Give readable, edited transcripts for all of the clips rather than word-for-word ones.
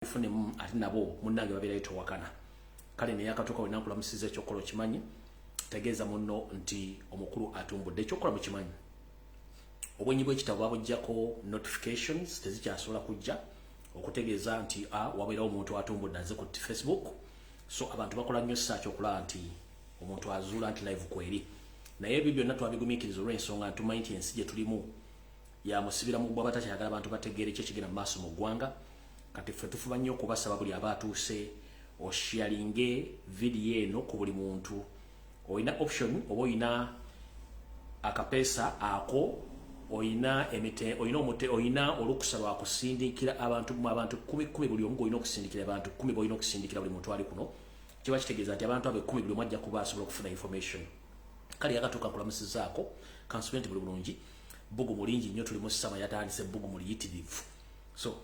Funemu ate nabo munnange babeerayo, towakana. Kale naye akatuuka wena nkulamusiza. Ekyokukola okimanyi, tegeeza munno nti omukulu atumbudde. Ekyokukola mukimanyi, obwenyi bw'ekitabo babuggyako, notifications tezikyasobola kujja okutegeeza nti a wabeerawo omuntu atumbudde aze ku Facebook. So abantu bakola nnyo search okulaba nti omuntu azuula nti live kweri, naye ebyo byonna twabigumiikiriza olw'ensonga ntumanyi nti ensi gye tulimu yamusibira mu bbwa, batakyayagala abantu bategeere ki ekigenda mu maaso mu ggwanga. Kati ffe tufuba nnyo okubasaba buli aba atuuse osharinge vidiyo eno ku buli muntu. Olina option oba olina akapeesa ako, oyina emite, oyina omute, oyina olukusa lwa kusindikira abantu mu abantu 10 10, buli omu olina okusindikira abantu 10, bolina okusindikira buli muntu ali kuno. Kiba kitegeeza nti abantu abo 10 buli omu ajja kuba asobola okufuna information. Kale yakatuuka, nkulamusizaako, kansubire nti buli bulungi. Bbugumu lingi nnyo, tuli mu summer, yatandise ebbugumu liyitirivu. So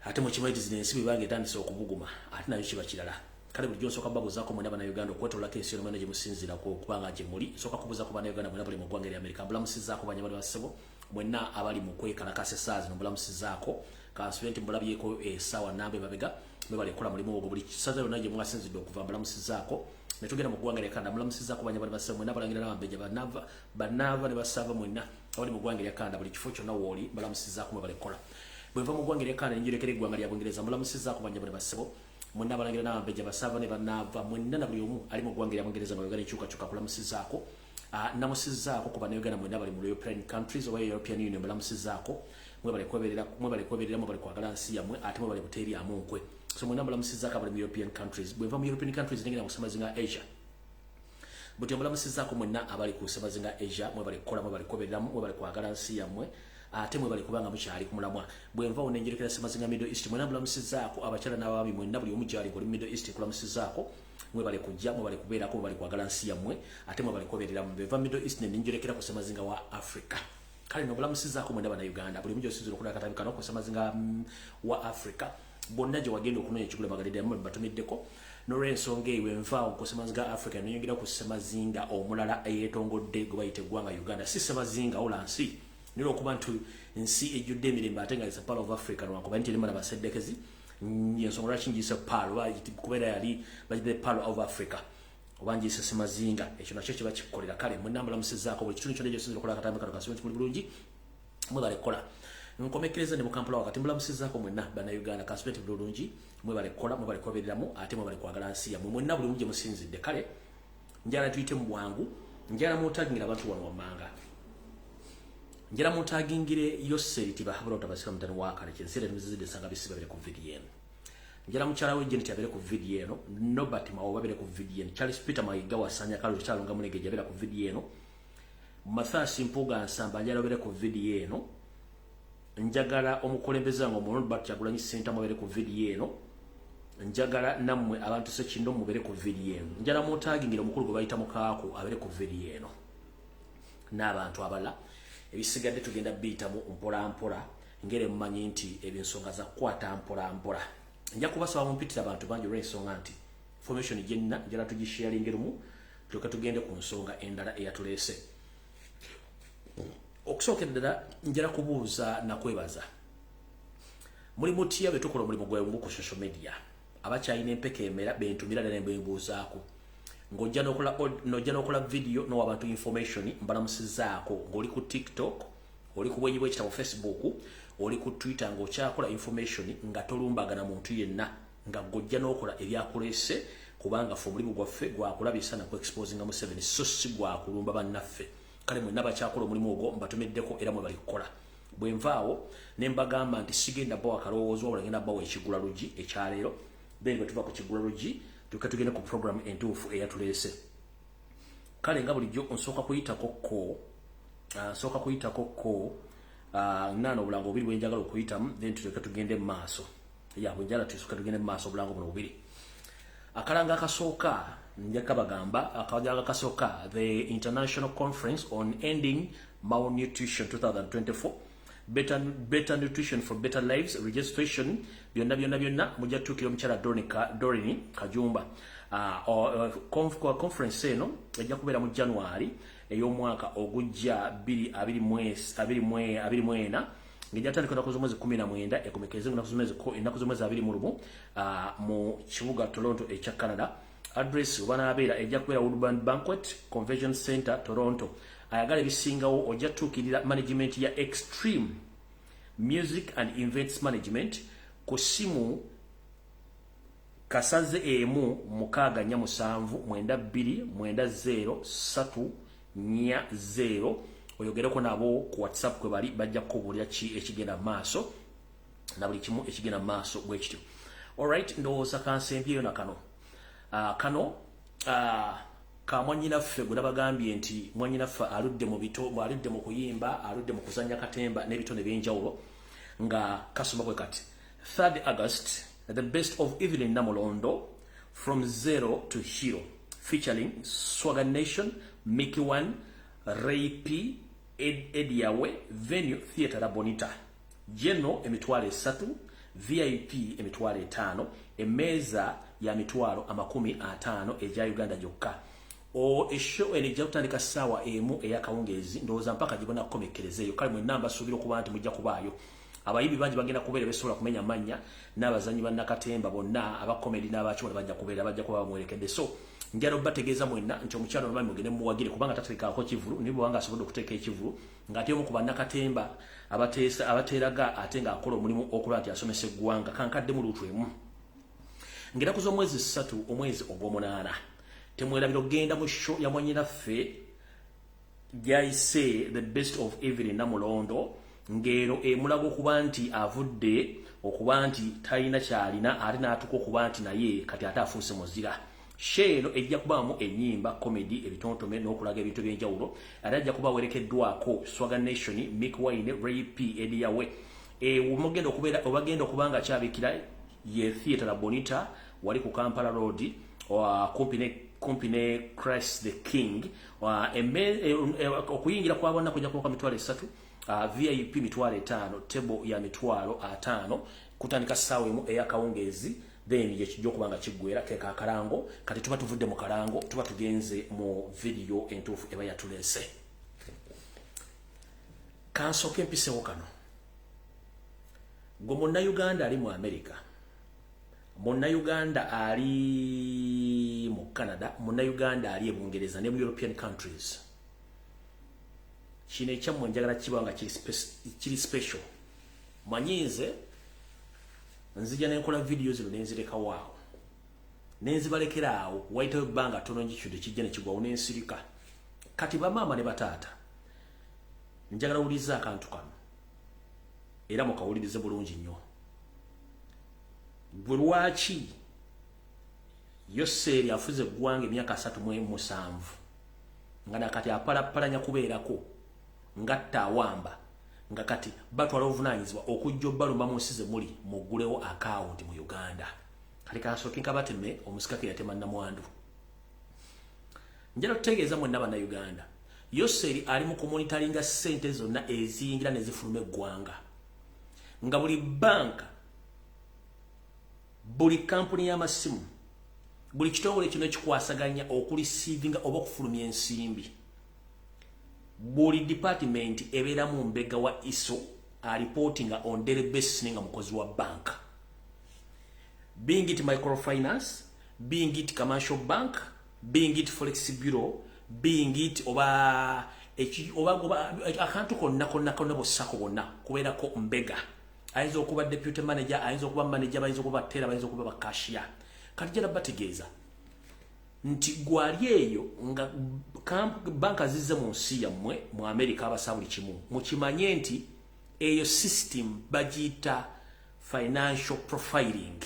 ate mukimanyi nti zino ensi bwebanga etandise okubuguma, ate nayo kiba kirala. Kale bulijjo nsooka babuuzaako mwena Bannayuganda okwetololako ensi yonna, mwena gye musinziirako okubanga gye muli. Nsooka kubuuza ku Bannayuganda mwena buli mu ggwanga erya Amerika, mbulamusizaako. Banyabali bassebo mwenna abali mu kwekalakasa essaawa zino, mbulamusizaako. Kansubire nti mulabyeko essaawa namba emabega. Mwebale kukola mulimu ogwo. Buli kisaza yonna gye mwasinzidde okuva, mbulamusizaako. Ne tugenda mu ggwanga erya Canada, mbulamusizaako banyabali bassebo mwenna abalangira n'abambejja, banaava banaava ne basaava, mwenna abali mu ggwanga erya Canada, buli kifo kyonna wooli, mbalamusizaako, mwebale kukola. Bwe nva mu ggwanga erya Canada nenjirekera eggwanga lya Bungereza, mbulamusizaako banyabali bassebo mwenna abalangira n'abambejja, basaava ne banaava, mwenna na buli omu ali mu ggwanga erya Bungereza nga Uganda ekyukakyuka, kulamusizaako. Namusizaako ku Bannayuganda mwenna bali mu European countries oba European Union, mbalamusizaako. Mwebale kweberera, mwebale kweberera, mwebale kwagala nsi yammwe, ate mwebale buteeryamu nkwe. So mwenna mbalamusizaako abali mu European countries. Bwe nva mu European countries nengenda mu ssemazinga Asia. Butyo mbalamusizaako mwenna abali ku ssemazinga Asia. Mwebale kukola, mwebale kwebereramu, mwebale kwagala nsi yammwe, ate mwebale kubanga mukyali ku mulamwa. Bwe nvawo nenjerekera ssemazinga Middle East, mwenna mbalamusizaako, abakyala n'abaami mwenna, buli omu gyali ng'oli mu Middle East, nkulamusizaako. Mwebale kujja, mwebale kubeerako, mwebale kwagala nsi yammwe, ate mwebale kwebereramu. Bwe nva Middle East nenjerekera ku ssemazinga wa Africa. Kale no bulamusizaako mwena Bannayuganda buli omu gy'osinzira okulaba akatabi kano ku ssemazinga wa Africa, bonna gye wagenda okunoonya ekigula magalidde yammwe, batumiddeko. N'olwensonga eyo, envaawo ku ssemazinga Africa neyongera ku ssemazinga omulala eyeetongodde gwe bayita eggwanga Uganda. Si ssemazinga wula nsi, naye olwokuba nti nsi ejjudde emirembe ate nga is a part of Africa, lwakuba nti erimu nabaseddekezi, ensonga lwaki ngiyise pearl, oba kubeera yali bagite pearl of Africa oba ngiyise semazinga, ekyo nakyo kiba kikukolera. Kale mwenna mbalamusizaako buli kitundu kyonna gyosinzira okola akatambi kano. Kansibe nti muli bulungi, mwebale kukola. Nkomekereza ne mukampala wakati, mbalamusizaako mwenna Bannayuganda. Kansibe nti bulungi, mwebale kukola, mwebale kwebereramu, ate mwebale kwagala nsi yammwe mwenna buli omu gye musinzidde. Kale njala tuyite mu bwangu, njala muntagingira abantu wano wammanga, njala muntagingire Yoseri Tibahabula otabasira mutani wakale kyenseera temuzizidde ensanga bisi babere ku vidiyo eno. Njala mukyala we Janet abere ku vidiyo eno, Nobert Mao babere ku vidiyo eno, Charles Peter Mayiga wasanya kalo kyalonga mulege jabera ku vidiyo eno, Mathasi Mpuga Nsamba njala babere ku vidiyo eno. Njagala omukulembeze wange omulungi Robert Kyagulanyi Ssentamu abere ku vidiyo eno. Njagala nammwe abantu sekindo mubere ku vidiyo eno. Njala muntagingira omukulu gwe bayita Mukaaku abere ku vidiyo eno n'abantu abalala. Ebisigadde tugenda biyitamu mpola mpola, ngere mumanyi nti ebyensonga za kukwata mpola mpola. Nja kubasaba mumpitira abantu bangi olw'ensonga nti information gyenna njala tugisharinge lumu, tulyoke tugende ku nsonga endala eyatuleese. Okusooka eddala njala kubuuza nakwebaza, muli mutya be tukola omulimu gwengu ku social media, abakyalina empeka emera bentumira ddala nembuuzaako ng'ojja n'okola video n'owa abantu information? Mbalamusizaako. Ng'oli ku TikTok, oli ku bwenyi bw'ekitabo Facebook, oli ku Twitter, ng'okyakola information nga tolumbagana muntu yenna, nga gojja n'okola ebyakuleese, kubanga ffe omulimu gwaffe gwakulabisa na kuexposinga Museveni, so si gwakulumba bannaffe. Kale mwenna bakyakola omulimu ogwo mbatumiddeko era mwe bali kukola. Bwe nvaawo ne mbagamba nti sigenda bawa kalowoozo, wabula ngenda bawa ekigula luggi ekyaleero. Then bwe tuva ku kigula luggi tuke tugende ku program entuufu eyatuleese. Kale nga bulijjo nsooka kuyitako ko nsooka kuyitako ko naano obulango bubiri bwenjagala okuyitamu, then tuleke tugende mu maaso. Ya bwenjala tusooka tugende mu maaso, obulango buno bubiri. Akalanga akasooka nja kabagamba, akalanga akasooka, the International Conference on Ending Malnutrition 2024, better nutrition for better lives, registration byonna byonna byonna mujja tuukira omukyala Dorini Kajumba. Conference eno ejja kubeera mu January ey'omwaka ogujja 2024. Ng'ejja ennaku z'omwezi 19, ekomekereze ennaku z'omwezi 21 mu kibuga Toronto ekya Canada. Address webanaabeera ejja kubeera Woodburn Banquet Convention Center, Toronto. Ayagala ebisingawo ojja tuukirira management ya Extreme Music and Events Management ku ssimu kasaze 1 647 92 90 3 4 0. Oyogereko nabo ku WhatsApp kwe bali, bajja kukubuulira ki ekigenda mu maaso na buli kimu ekigenda mu maaso bwe kityo. Alright, ndowooza kansembyeyo na kano ka mwannyinaffe gwe nabagambye nti mwannyinaffe aludde mu bito, aludde mu kuyimba, aludde mu kuzannya katemba n'ebitone ebyenjawulo, nga kasoma bwe kati: 3rd August, the best of Evelyn Namulondo, from zero to hero, featuring Swagger Nation, Mickey One, Ray P, Ediawe, venue Theatre La Bonita. General 30,000, VIP 50,000, emmeeza ya 50,000 egya Uganda gyokka. O e show eno ejja kutandika ssaawa 1 ey'akawungeezi, ndowooza mpaka gibona kukomekkerezeeyo. Kale mwenna mbasuubira okuba nti mujja kubaayo. Abayimbi bangi bagenda kubeera besobola kumenya mannya, n'abazanyi bannakatemba bonna aba comedy n'abakiwala bajja kubeera, bajja kuba bamwerekedde. So njala obategeeza mwenna nti omukyalo ono bali mugende mumuwagire, kubanga tateekako kivulu, naye bwebanga asobodde okuteeka ekivulu ng'ate omu ku bannakatemba abateesa abateeraga, ate ng'akola omulimu okulaba nti asomesa eggwanga. Kankaddemu luutu emu ng'ennaku z'omwezi 3 omwezi ogw'omunaana, temwerabira okugenda mu show ya mwannyinaffe gyayise the best of Evelyn Namulondo, ng'eno emulaga okuba nti avudde okuba nti talina kyalina, ate n'atuuka okuba nti naye kati ate afuuse muzira. Show eno ejja kubaamu ennyimba, comedy, ebitontome n'okulaga ebintu ebyenjawulo, ate ajja kuba awerekeddwako Swagger Nation, Mick Wine, Ray P, Ediyawe. Mugenda okubeera obagenda okuba nga kyabikira ye Theatre La Bonita, wali ku Kampala Road, kumpi ne Christ the King. Okuyingira kwa bonna kujja kuba 30,000, VIP 50,000, table ya 50,000. Kutandika ssaawa 1 ey'akawungeezi, then yekijja okuba nga kiggwera keeka akalango. Kati tuba tuvudde mu kalango, tuba tugenze mu vidiyo entuufu eba yatuleese. Kansooke empisewo kano. Gwe Munnayuganda ali mu America, Munnayuganda ali mu Canada, Munnayuganda ali e Bungereza ne mu European countries, kino ekyammwe njagala kiba nga kiri special. Manyinze nzija nenkola vidiyo zino nenzirekawo awo, nenzibalekera awo, wayitawo ebbanga ttono ngikyo tekijja nekigwawo nensirika. Kati bamaama ne bataata, njagala wuliriza akantu kano era mukawulirize bulungi nnyo. Gwe lwaki Yoseeri afuze eggwanga emyaka 37 nga nakati apalapalanya kubeerako ngatta awamba, nga kati batwala obuvunaanyizibwa okujja obbalumba mu nsi ze muli, muggulewo akawunti mu Uganda? Kati kansooke nkabateme omusikake yatema namwandu. Njala tutegeeza mwenna Bannayuganda, Yoseeri ali mu kumonitoringa ssente zonna eziyingira ne zifuluma eggwanga, nga buli banka, buli kampuni y'amasimu, buli kitongole kino ekikwasaganya okureceivinga oba okufulumya ensimbi, buli department ebeeramu mbega wa ISO areportinga on daily basis nga mukozi wa banka, being it microfinance, being it commercial bank, being it forex bureau, being it oba akantu konna konna konna, bosako bonna kubeerako mbega. Ayinza okuba deputy manager, ayinza okuba manager, bayinza okuba teller, bayinza okuba ba cashier. Kati jala bategeeza nti gwali eyo nga banka zizze mu nsi yammwe mu Amerika, abasa buli kimu, mukimanye nti eyo system bagiyita financial profiling.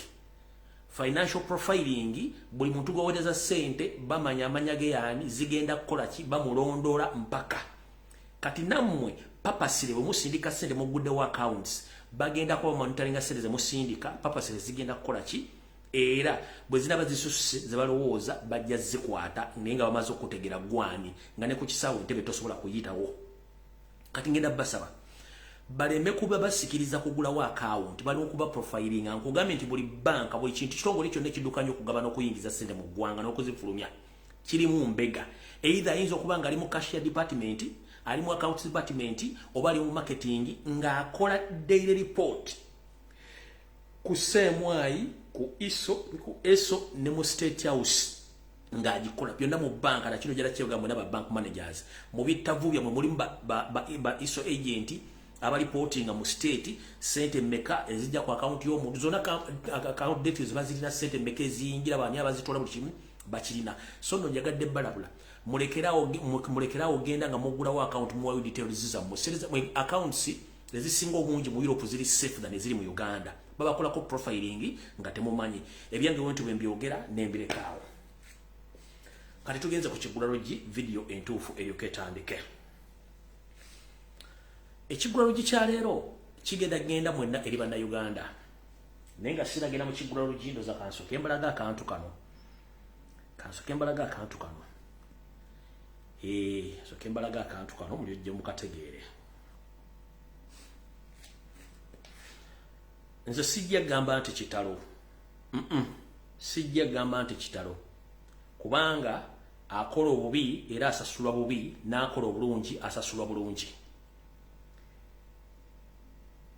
Financial profiling, buli muntu gweweereza ssente bamanya amanya ge yaani, zigenda kukola ki, bamulondoola mpaka kati. Nammwe purposely bwe musindika ssente muguddewo accounts, bagenda kuba monitoringa ssente zemusindika purposely zigenda kukola ki, era bwe zinaba zisusse ze balowooza bajja zikwata, naye nga bamaze okutegera gwani, nga ne ku kisaawe entebe tosobola kuyitawo. Kati ngenda basaba baleme kuba basikiriza kugulawo akawunti, bali okuba profilinga. Nkugambye nti buli banka, buli kintu, kitongole kyonna ekiddukanya okugaba n'okuyingiza ssente mu ggwanga n'okuzifulumya kirimu mbega. Either ayinza okuba nga ali mu cashier department, Ali mu accounts department oba ali mu marketing ng'akola daily report ku CMI, ku ISO, ku ESO ne mu State House, ng'agikola byonna mu banka. Nakino jala kyoga mwena ba bank managers mu bitavu byammwe mulimu ba ISO agent abalipotinga mu state sente mmeka ezijja ku account y'omuntu, zonna account details bazirina, sente mmeka eziyingira, bani abazitwala, buli kimu bakirina. So nno njagadde balabula, mulekerawo genda nga muggulawo account, muwayo details zammwe. Sente accounts ezisinga obungi mu Europe ziri safe than eziri mu Uganda. Babakolako profiling nga temumanyi. Ebyange wentu bwe mbyogera nembirekaawo. Kati tugenze ku kigulalogi, video entuufu eryoka etandike. Ekigulalogi kya leero kigenda genda mwenna eri Bannayuganda, naye nga siragenda mu kigulalogi, ndoza kansooke mbalaga akantu kano, kansooke mbalaga akantu kano, sooke mbalaga akantu kano mulyojje mukategeere. Nze sijja gamba nti kitalo, sijja gamba nti kitalo, kubanga akola obubi era asasulwa bubi, n'akola obulungi asasulwa bulungi.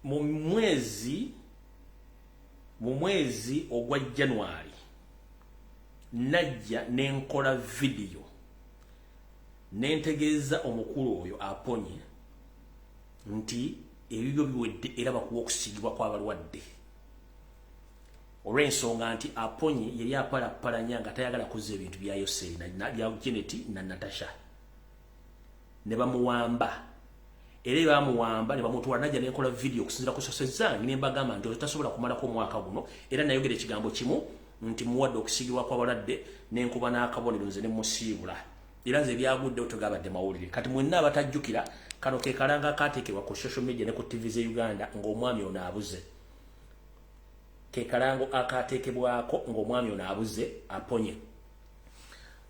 Mu mwezi ogwa January najja nenkola vidiyo nentegeeza omukulu oyo Aponye nti ebibyo biwedde era bakuwa okusiigibwa kw'abalwadde, olw'ensonga nti Aponye yali apalapalanya nga tayagala kuzza ebintu bya Yoseri bya Janet na Natasha, ne bamuwamba era bamuwamba ne bamutwala. Najja nenkola vidiyo okusinziira ku sose zange ne mbagamba nti tasobola kumalako omwaka guno, era nayogera ekigambo kimu nti muwadde okusiigibwa kw'abalwadde, nenkuba n'akabonero nze ne musiibula, era nze byaguddewo tegabadde mawulire. Kati mwenna abatajjukira, kano ke kalanga akateekebwa ku social media ne ku TV ze Uganda ng'omwami ono abuze, ke kalango akateekebwako ng'omwami ono abuze Aponye.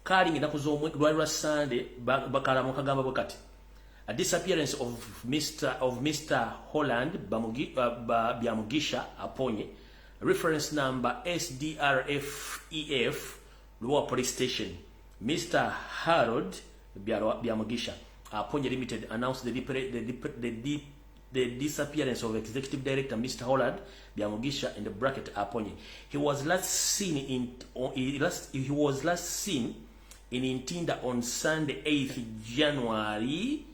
Kaali ng'ennaku z'omwe lwali lwa Sande, bakalamu kagamba bwe kati: "A disappearance of Mr. Holland Byamugisha Aponye, reference number SDRFEF, Luwa Police Station. Mr. Harold Byamugisha Aponye Limited announced the disappearance of Executive Director Mr. Holland Byamugisha in the bracket Aponye. He was last seen in Ntinda on Sunday 8th January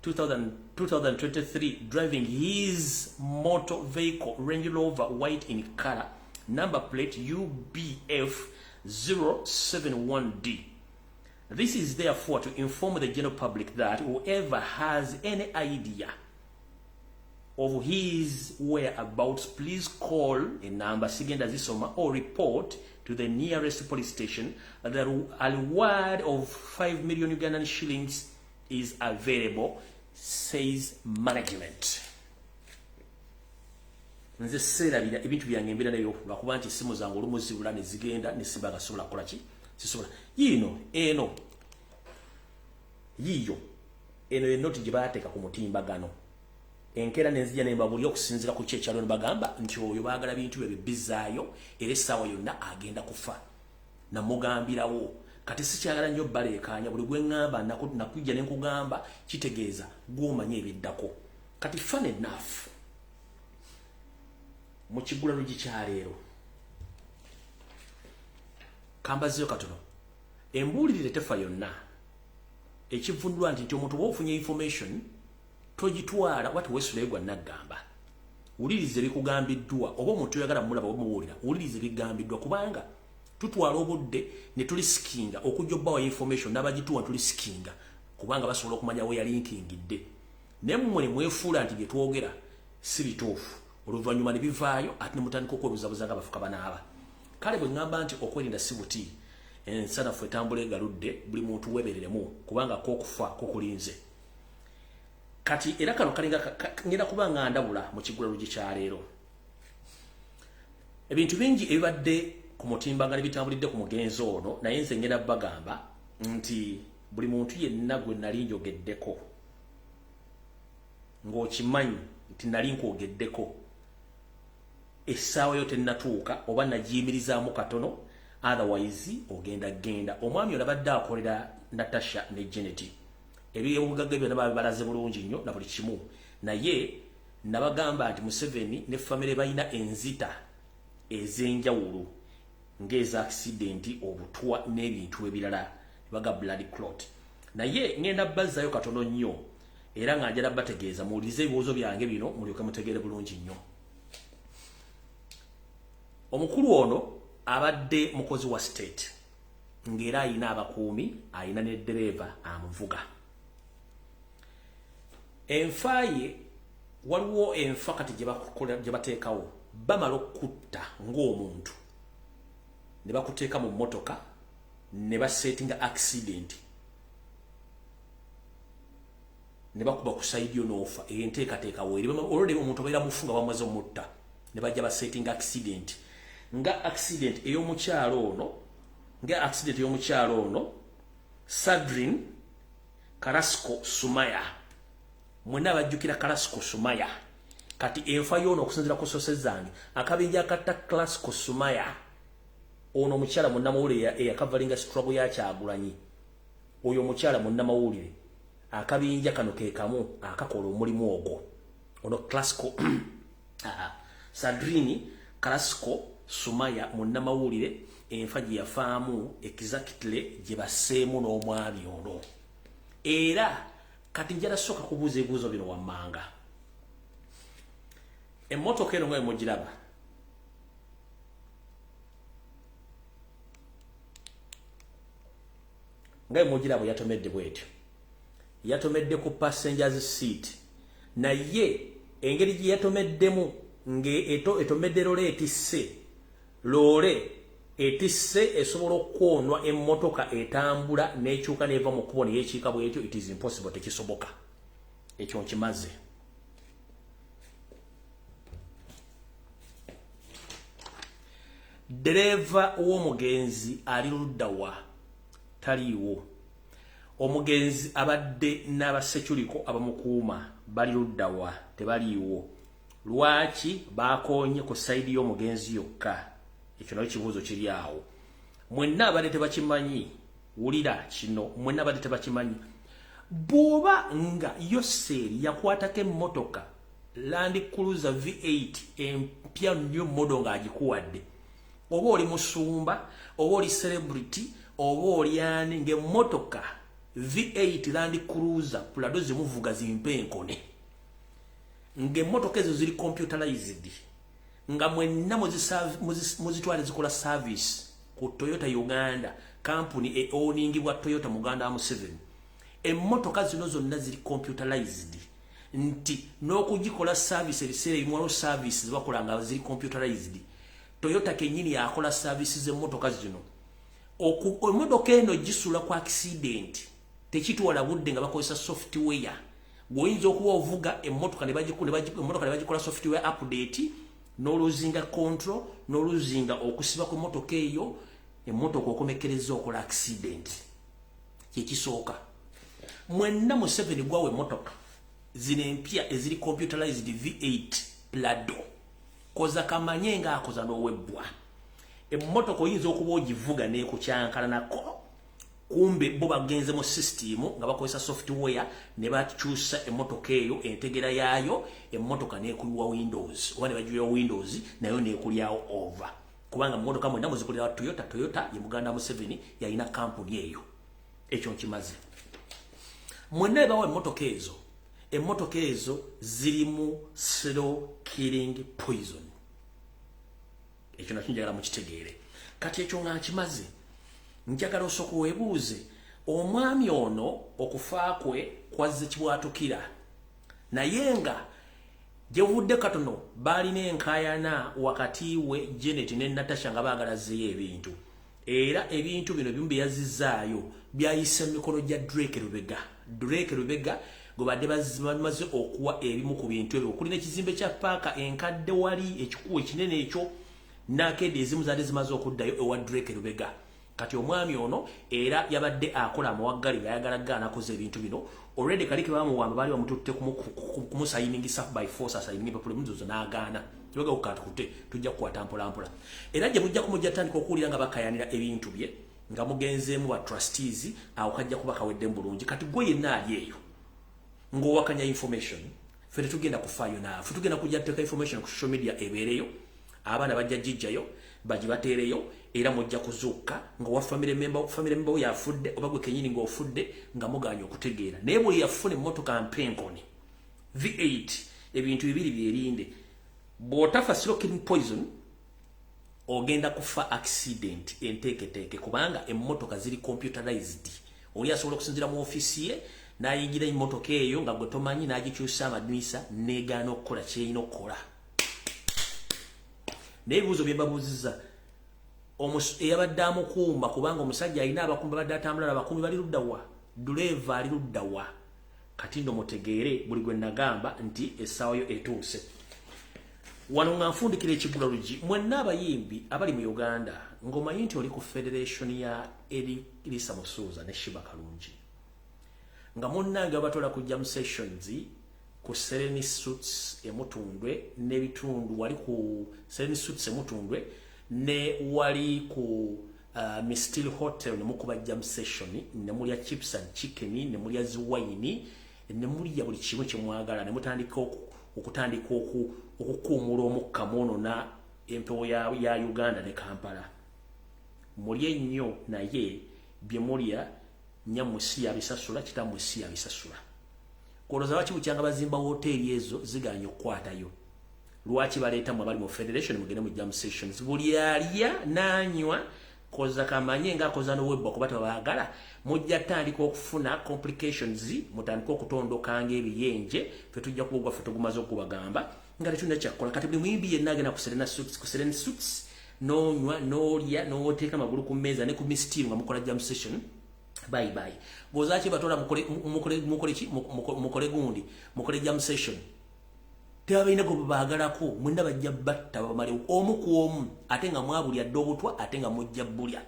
2023 driving his motor vehicle Range Rover, white in color, number plate UBF 071D. This is therefore to inform the general public that whoever has any idea of his whereabouts, please call a number sigenda zisoma or report to the nearest police station. The reward of 5 million Ugandan shillings is available, says management." Nze seerabira ebintu byange, mbeera nayo lwakuba nti essimu zange olumu zibula ne zigenda ne simba nga sobola kukola ki, sisobola. Yiino eno, yiiyo eno enoti gye baateeka ku mutimbagano enkeera nenzija nembabuli okusinziira ku kyekyalo ne bagamba nti oyo baagala bintu bye bizaayo era essaawa yonna agenda kufa. Namugambirawo. Kati sikyagala nnyo baleekaanya, buli gwe ŋŋamba nakujja ne nkugamba kitegeeza gw'omanye ebiddako. Kati fun enough, mu kigulalogi kyaleero kambazeyo katono. Embuulirire tefa yonna, ekivundulwa nti omuntu oba ofunye information togitwala oba teweesulayo gwa naggamba. Wuliriza ebikugambiddwa, oba omuntu oyagala mulaba oba muwulira, wuliriza ebigambiddwa, kubanga tutwala obudde ne tulisikinga okujja obbawa information n'abagituwa tulisikinga, kubanga basobola okumanya we yalinkingidde. Naye mmwe ne mwefuula nti bye twogera si bituufu, oluvannyuma ne bivaayo ate ne mutandika okwebuzabuza nga bafuka banaaba. Kale bwe ŋŋamba nti okwerinda si buti, ensanafu etambula egaludde, buli muntu webereremu, kubanga kokufa kukulinze. Kati era kano kalinga ngenda kuba nga ndabula mu kigulalugi kyaleero. Ebintu bingi ebibadde ku mutimbagano bitambulidde ku mugenzi ono, naye nze ngenda bagamba nti buli muntu yenna gwe nali njogeddeko ng'okimanyi nti nali nkwogeddeko, essaawa yo tennatuuka oba nagiyimirizaamu katono, otherwise ogenda genda. Omwami ono abadde akolera Natasha ne Janet. Ebyobugagga byonna babibalaze bulungi nnyo na buli kimu. Naye nabagamba nti Museveni ne famire balina enzita ez'enjawulo ng'eza accident, obutwa n'ebintu ebirala, baga blood clot. Naye ngenda bazzayo katono nnyo, era nga njala bategeeza, muwulirize ebibuuzo byange bino mulyoke mutegeere bulungi nnyo. Omukulu ono abadde mukozi wa state, ng'era ayina abakuumi, ayina ne ddereeva amuvuga. Enfa ye, waliwo enfa kati gye bateekawo, bamala okutta ng'omuntu ne bakuteeka mu mmotoka ne basetinga accident ne bakuba ku side yo n'ofa. Eyo enteekateeka weeri. Olwedde omuntu abeera mufu nga bamaze omutta, ne bajja basetinga accident, nga accident ey'omukyalo ono, nga accident ey'omukyalo ono Sadrin Carrasco Sumaya. Mwenna bajjukira Carrasco Sumaya. Kati enfa y'ono, okusinziira ku sources zange, akabinja akatta Carrasco Sumaya ono, omukyala munnamawulire eyakavalinga struggle ya Kyagulanyi, oyo omukyala munnamawulire, akabinja kano ke kamu akakola omulimu ogwo. Ono Carrasco, Sadrini Carrasco Sumaya, munnamawulire, enfa gye yafaamu exactly gye basseemu n'omwami ono. Era kati njala sooka kubuuza ebibuuzo bino wammanga. Emmotoka eno nga bwe mugiraba, nga bwe mugiraba, yatomedde bwetyo, yatomedde ku passengers seat. Naye engeri gye yatomeddemu, ng'etomedde loole etisse, loole etisse esobola okwonwa emmotoka etambula n'ekyuka n'eva mu kkubo neyekiika bwetyo? It is impossible, tekisoboka. Ekyo nkimaze. Ddereeva w'omugenzi ali ludda wa? Taliiwo. Omugenzi abadde n'abaseculiko abamukuuma, bali ludda wa? Tebaliiwo. Lwaki bakoonye ku side y'omugenzi yokka? Ekyo nayo kibuuzo kiri awo. Mwenna abadde tebakimanyi, wulira kino, mwenna abadde tebakimanyi, bw'oba nga Yoseeri yakwatako emmotoka Land Cruiser V8 empya new model ng'agikuwadde, oba oli musumba, oba oli celebrity, oba oli ani, ng'emmotoka V8 Land Cruiser Prado zimuvuga zimpe enkone, ng'emmotoka ezo ziri computerized, nga mwenna muzitwale zikola service ku Toyota Uganda, kampuni eowningibwa Toyota muganda wa Museveni, emmotoka zino zonna ziri computerized, nti n'okugikola service ebiseera ebimu waliwo service zebakola nga ziri computerized. Toyota kennyini yakola service z'emmotoka zino. Emmotoka eno gisula ku accident tekitwala budde nga bakozesa software. Gweoyinza okuba ovuga emmotoka emmotoka ne bagikola software update, n'olosinga control, n'olosinga okusiba ku emmotoka eyo, emmotoka okomekereza okola accident. Kyekisooka. Mwenna Museveni gwawe emmotoka zino empya eziri computerized V8 Prado, koza kamanye ng'akoza n'owebbwa, emmotoka oyinza okuba ogivuga n'ekukyankalanako, kumbe bo bagenze mu system nga bakozesa software ne bakyusa emmotoka eyo entegera yaayo, emmotoka n'ekuliwa windows oba ne bagiwa windows nayo n'ekulyawo over, kubanga mmotoka mwenna muzikolera Toyota. Toyota ye muganda Museveni, yalina kampuni eyo. Ekyo nkimaze. Mwenna ebawa emmotoka ezo, emmotoka ezo zirimu slow killing poison. Ekyo nakyo njagala mukitegeere. Kati ekyo nga nkimaze, njagala osooka weebuuze, omwami ono okufa kwe kwazze kibwatukira, naye nga gyevudde katono baalina enkaayana wakati we Janet ne Natasha nga baagala azzeyo ebintu, era ebintu bino ebimu bye yazizzaayo byayise mu mikono gya Drake Lubega. Drake Lubega gwe badde bamaze okuwa ebimu ku bintu ebyo, okuli n'ekizimbe kya paaka enkadde wali ekikuwa ekinene ekyo nakedde, ezimu zaadde zimaze okuddayo ewa Drake Lubega. Kati omwami ono era yabadde akola amawaggali ng'ayagala gaana akoze ebintu bino. Already kali ke bamuwamba, baali bamututte kumusayiningisa by force, asayininga empapula emuzozo, n'agaana. Tebagakukatukute, tujja kukwata mpolampola. Era gye bujja kumujja tandika okuwulira nga bakayanira ebintu bye. Nga mugenzeemu ba trustees, awo kajja kuba kawedde bulungi. Kati gwe yenna ali eyo ng'owakanya information, ffe tetugenda kufaayo naawe. Ffe tugenda kujja tuteeka information ku social media ebeereyo, abaana bajja gijjayo bagibateereyo, era mujja kuzuuka nga wa family member, family member oyo afudde oba gwe kenyini ng'ofudde nga muganya okutegeera. Naye buli yafuna emmotoka mpenkoni V8, ebintu bibiri byerinde: bw'otafa slow killing poison, ogenda kufa accident enteeketeeke, kubanga emmotoka ziri computerized. Oli asobola okusinzira mu ofiisi ye n'ayingira emmotoka eyo nga gwe tomanyi, n'agikyusa amadinisa, negaana okukola kyerina okukola. Naye ebibuuzo bye mbabuuzizza, eyabadde amukuuma, kubanga omusajja alina abakuumi babadde atambula, abakuumi bali luddawa? Duleeva ali luddawa? Kati nno mutegeere buli gwe nagamba nti essaawa yo etuuse. Wano nga nfundikira ekigula luggi, mwenna abayimbi abali mu Uganda, ng'omanyi nti oli ku federation ya Erisa Musuuza ne Sheebah Kalungi, nga munnange babatola ku jam sessions ku Sereni Suits Emutundwe n'ebitundu, wali ku Sereni Suits Emutundwe ne wali ku Mistil Hotel, ne mukuba jam session, ne mulya chips and chicken, ne mulya ziwayini, ne mulya buli kimu kye mwagala, ne mutandika okutandika okukuumula omukka, mwonona empewo ya Uganda ne Kampala. Mulye nnyo, naye bye mulya nyammwe si yabisasula, kitammwe si yabisasula. Kolooza lwaki bukyanga bazimba woteeri ezo ziganya okukwatayo? Lwaki baleeta mwe abali mu federation mugende mu jam sessions? Buli alya n'anywa koza kamanye ng'akoza n'owebwa, kuba tebabaagala. Mujja tandika okufuna complications, mutandike okutondokanga ebiyenje. Ffe tujja kuba ogwaffe tugumaze okubagamba nga tetulina kyakkola. Kati buli muyimbi yenna agenda ku Serena Suits, ku Serena Suits, n'onywa n'olya n'oteeka amagulu ku mmeeza, ne ku Mistil nga mukola jam session, bye bye. Bw'ozaaki batola mukole mukole mukole ki, mukole gundi, mukole jam session, tebabalina gwe baagalako. Mwenna bajja batta bamalewo omu ku omu, ate nga mwabulya dde obutwa, ate nga mujja bulya.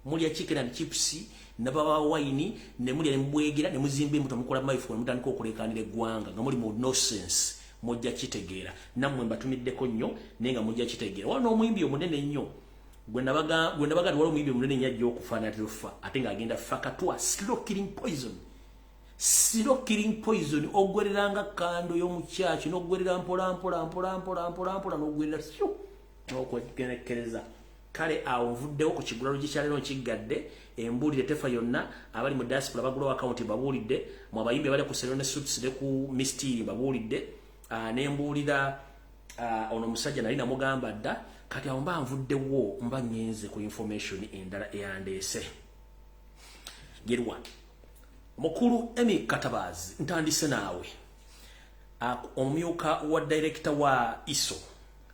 Mulya chicken and chips, nabawa wine, ne mulya ne mubwegera, ne muzimba embuto, mukola maifu, ne mutandika okuleekaanira eggwanga nga muli mu nonsense. Mujja kitegeera, nammwe mbatumiddeko nnyo, naye nga mujja kitegeera. Waliwo n'omuyimbi omunene ennyo gwe nabaga nti waliwo omuyimbi omunene nnyo ajja okufa natera okufa, ate ng'agenda fakatwa slow killing poison. Slow killing poison, ogwereranga kando y'omukyaki, n'ogwerera mpola mpola mpola mpola mpola mpola, n'ogwerera syu n'okwegenekereza. Kale awo nvuddewo ku kigula luggi kyaleero, nkiggadde. Embuulire tefa yonna. Abali mu diaspora bagulawo akawunti, babuulidde. Mu abayimbi abali ku Serone Suits ne ku Mistiri, babuulidde. Nembuulira ono omusajja nali namugamba dda. Kati awo mba nvuddewo, mba ngenze ku information endala eyandeese gerwa. Mukulu Emi Katabaazi, ntandise naawe, omumyuka wa director wa ISO.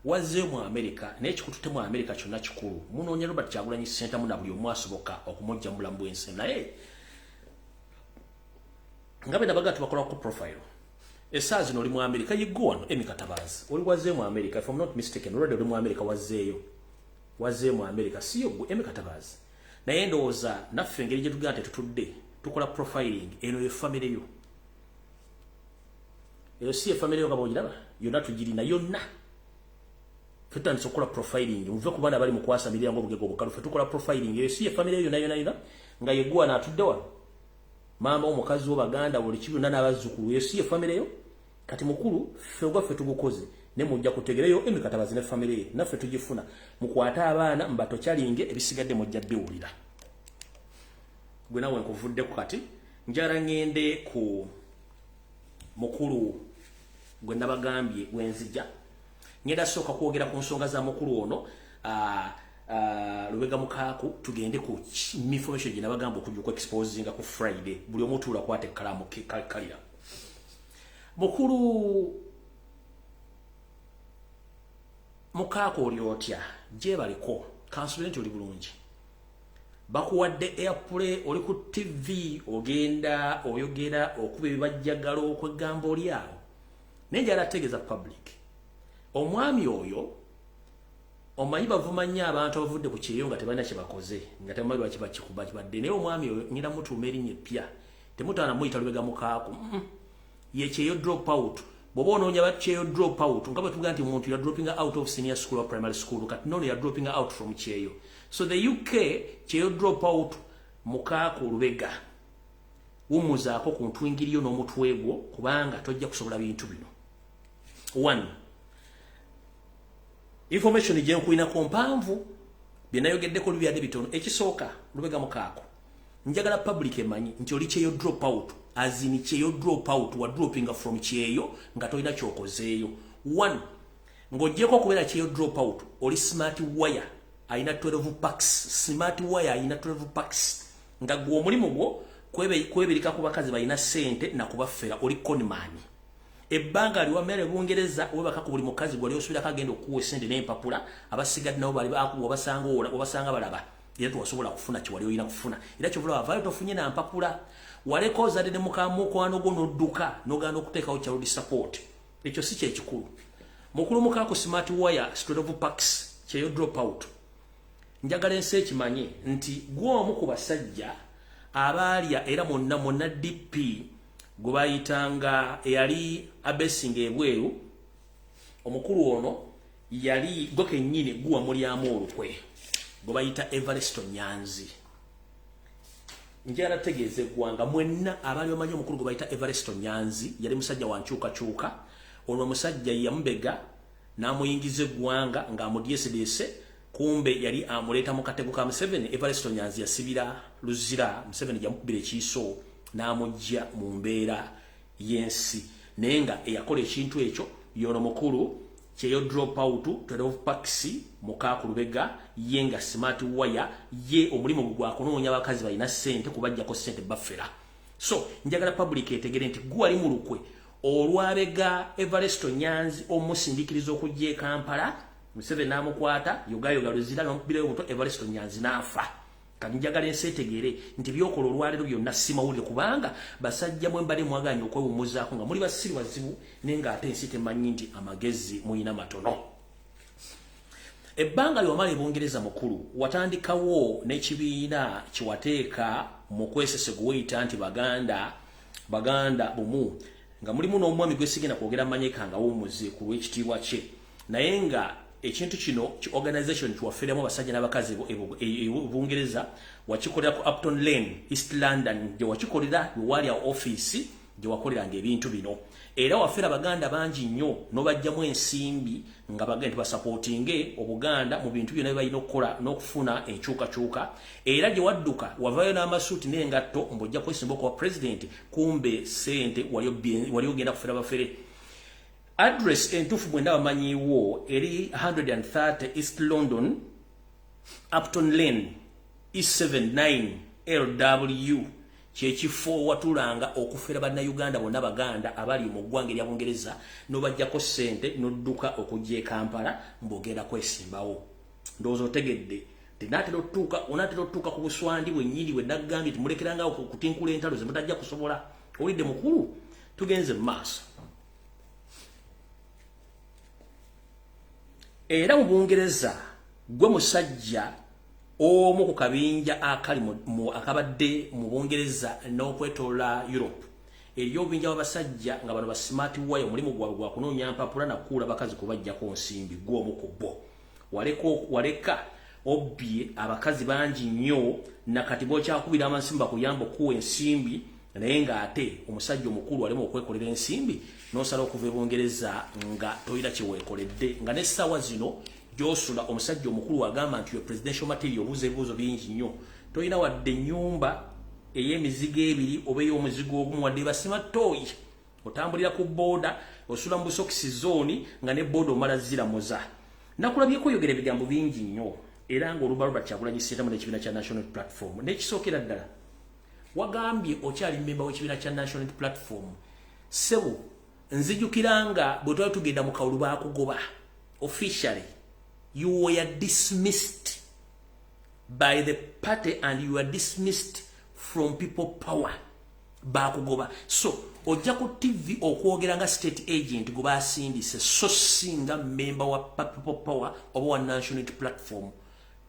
Wazzeeyo mu America, naye ekikutute mu America kyonna kikulu. Munoonya Robert Kyagulanyi Ssentamu na buli omu asoboka okumujja mu bulamu bw'ensi, naye nga bwe nabaga tubakolako profile. Essaawa zino oli mu America, yiggo wano. Emi Katabaazi, oli wazzeeyo mu America, if I'm not mistaken, already oli mu America, wazzeeyo, wazzeeyo mu America, siyo gwe Emi Katabaazi? Naye ndowooza naffe engeri gye tugenda tetutudde tukola profiling. Eno ye family yo, eyo si ye family yo nga bwogiraba yonna tugirina yonna. Ffe tutandise okukola profiling, muve ku baana bali mu kwasamirira ng'obugego obukalu. Ffe tukola profiling. Eyo si ye family yo yonna yonna yonna nga yeggwa n'atudde wano, maama, omukazi wo, baganda, buli kibi byonna n'abazzukulu? Eyo si ye family yo? Kati mukulu, ffe ogwaffe tugukoze, ne mujja kutegereyo Emi Katabazi ne family ye naffe tugifuna. Mukwate abaana mbatokyalinge, ebisigadde mujja biwulira. Gwe nawe nkuvuddeku. Kati njala ŋŋende ku mukulu gwe nabagambye wenzija. Ngenda sooka kwogera ku nsonga za mukulu ono Lubega Mukaaku, tugende ku information gye nabagamba okujja okuexposinga ku Friday. Buli omu tuula kwata ekkalaamu kalira. Mukulu Mukaaku, oli otya? Gyebaliko, kansubire nti oli bulungi. Bakuwadde airplay, oli ku TV, ogenda oyogera okuba ebibajjagala okwegamba oli awo, naye njala ategeeza public, omwami oyo omanyi bavuma nnyo abantu abavudde ku kyeyo nga tebalina kye bakoze, nga tebamanyi lwaki bakikuba kibadde. Naye omwami oyo ngenda mutuuma erinnya eppya. Temutaana muyita Lubega Mukaaku. Ye kyeyo drop out. Bw'oba onoonya bakyeyo drop out, nga bwe tugaa nti omuntu ya dropping out of senior school or primary school, kati nono ya dropping out from kyeyo. So the UK kyeyo drop out Mukaaku Lubega, wummuzaako ku ntwingiriyo n'omutwe gwo, kubanga tojja kusobola bintu bino. One information gye nkulinako mpanvu, bye nayogeddeko lubyadde bitono. Ekisooka, Lubega Mukaako, njagala public emanyi nti oli kyeyo drop out, as in kyeyo drop out, wa dropping from kyeyo nga tolina kyokozeeyo. One, ng'oggyeko okubeera kyeyo drop out, oli smart wire alina 12 packs. Smart wire alina 12 packs, nga gwe omulimu gwo kwebirika ku bakazi balina ssente nakubafera. Oli conman. Ebbanga liwamere Bungereza webaka ku buli mukazi gwali osuubirako agenda okukuwa essente n'empapula. Abasigadde nabo bali wabasanga wabasanga balaba, era tewasobola kufuna kiwali olina kufuna. Era kyovula wavaayo tofunye na mpapula, waleka ozadde ne mukamukwano gwo n'odduka n'ogaana okuteekawo child support. Ekyo si kyekikulu. Mukulu Mukaku, smart wire, 12 packs, kyeyo drop out, njagala ensi ekimanye nti gw'omu ku basajja abaalya era monna monna DP gwe bayitanga eyali abesinga ebweru. Omukulu ono yali gwe kennyini guwa mulyamu olukwe gwe bayita Everesto Nyanzi. Njagala tegeeza eggwanga mwenna abaali bamanyi omukulu gwe bayita Everesto Nyanzi, yali musajja wa nkyukakyuka. Olwo omusajja yamubega n'amuyingiza eggwanga ng'amudyesedese, kumbe yali amuleeta mu katego ka Museveni. Everesto Nyanzi yasibira Luzira, Museveni yamukubira ekiiso n'amujja mu mbeera y'ensi. Naye nga eyakola ekintu ekyo yono mukulu kyeyo drop out, 12 packs, Mukaaku Lubega. Ye nga smart wire, ye omulimu gwe gwakunoonya abakazi balina ssente kubajjako ssente baffera. So njagala public etegere nti gwali mu lukwe olwabega Everesto Nyanzi omusindikiriza okujja e Kampala. Museveni n'amukwata yogayoga Luzira n'amukubirayo buto, Everesto Nyanzi n'afa. Kati njagala ensi etegeere nti byokola olwaleero byonna si mawulire, kubanga basajja mwe mbadde mwaganye okwewummuzaako nga muli basiru bazibu, naye ng'ate ensi temanyi nti amagezi muyina matono. Ebbanga lyewamala ebungereza, mukulu, watandikawo n'ekibiina kyewateeka mu kwesese gweyita nti Baganda Bumu, nga mulimu n'omwami gwesigenda kwogera manyeka nga wumuze ku lw'ekitiibwa kye. Naye nga ekintu kino ki organization kiwafiiramu abasajja n'abakazi e Bungereza, wakikolera ku Upton Lane, East London, gye wakikolera wewaali awo ofiisi gye wakoleranga ebintu bino. Era wafera Baganda bangi nnyo n'obajjamu ensimbi nga bagenda nti basupportinge Obuganda mu bintu byonna bye balina okukola n'okufuna enkyukakyuka. Era gye wadduka wavaayo n'amasuuti n'engatto ng'ojja kwesimba okuba president, kumbe ssente wali ogenda kufera bafere. Address entuufu bwenda bamanyiiwo eri 130 East London, Upton Lane, E79 LW, kyekifo watulanga okufera Bannayuganda bonna Baganda abali mu ggwanga erya Bungereza n'obajjako ssente n'odduka okujja e Kampala mbw'ogenda kwesimbawo. Ndowooza otegedde tinaatera otutuuka, onaatera otutuuka ku buswandi bwennyini bwe naggambye timulekerangawo kutinkula entalo ze mutajja kusobola. Owulidde mukulu? Tugenze mu maaso. Era mu Bungereza gwe musajja omu ku kabinja akali akabadde mu Bungereza n'okwetoola Europe. Eriyo obubinja bw'abasajja nga bano ba smart wire, omulimu gwabwe gwa kunoonya mpapula nakukuula bakazi kubajjako nsimbi. Gwe omu ku bo. Waleka obbye abakazi bangi nnyo, nakati bokyakubira amansimbi bakuyamba okuwa ensimbi, naye ng'ate omusajja omukulu alema okwekolera ensimbi, n'osala okuva e Bungereza nga toyina kyeweekoledde, nga n'essaawa zino gy'osula omusajja omukulu agamba nti yo presidential material. Obuuza ebibuuzo bingi nnyo, tolina wadde ennyumba ey'emizigo ebiri oba ey'omuzigo ogumu, wadde basima ttooyi. Otambulira ku booda, osula mu busokisi zooni, nga ne booda omala ziramuza. Nakulabyeko oyogera ebigambo bingi nnyo era ng'olubaluba Kyagulanyi Ssentamu n'ekibiina kya National Platform. N'ekisookera ddala, wagambye okyali mmemba w'ekibiina kya National Platform. Ssebo, nzijukira nga bwe twali tugenda mu kawulu baakugoba. Officially you were dismissed by the party and you were dismissed from People Power. Bakugoba, so ojja ku TV okwogera nga state agent gwe basindise, so singa member wa People Power oba wa National Platform.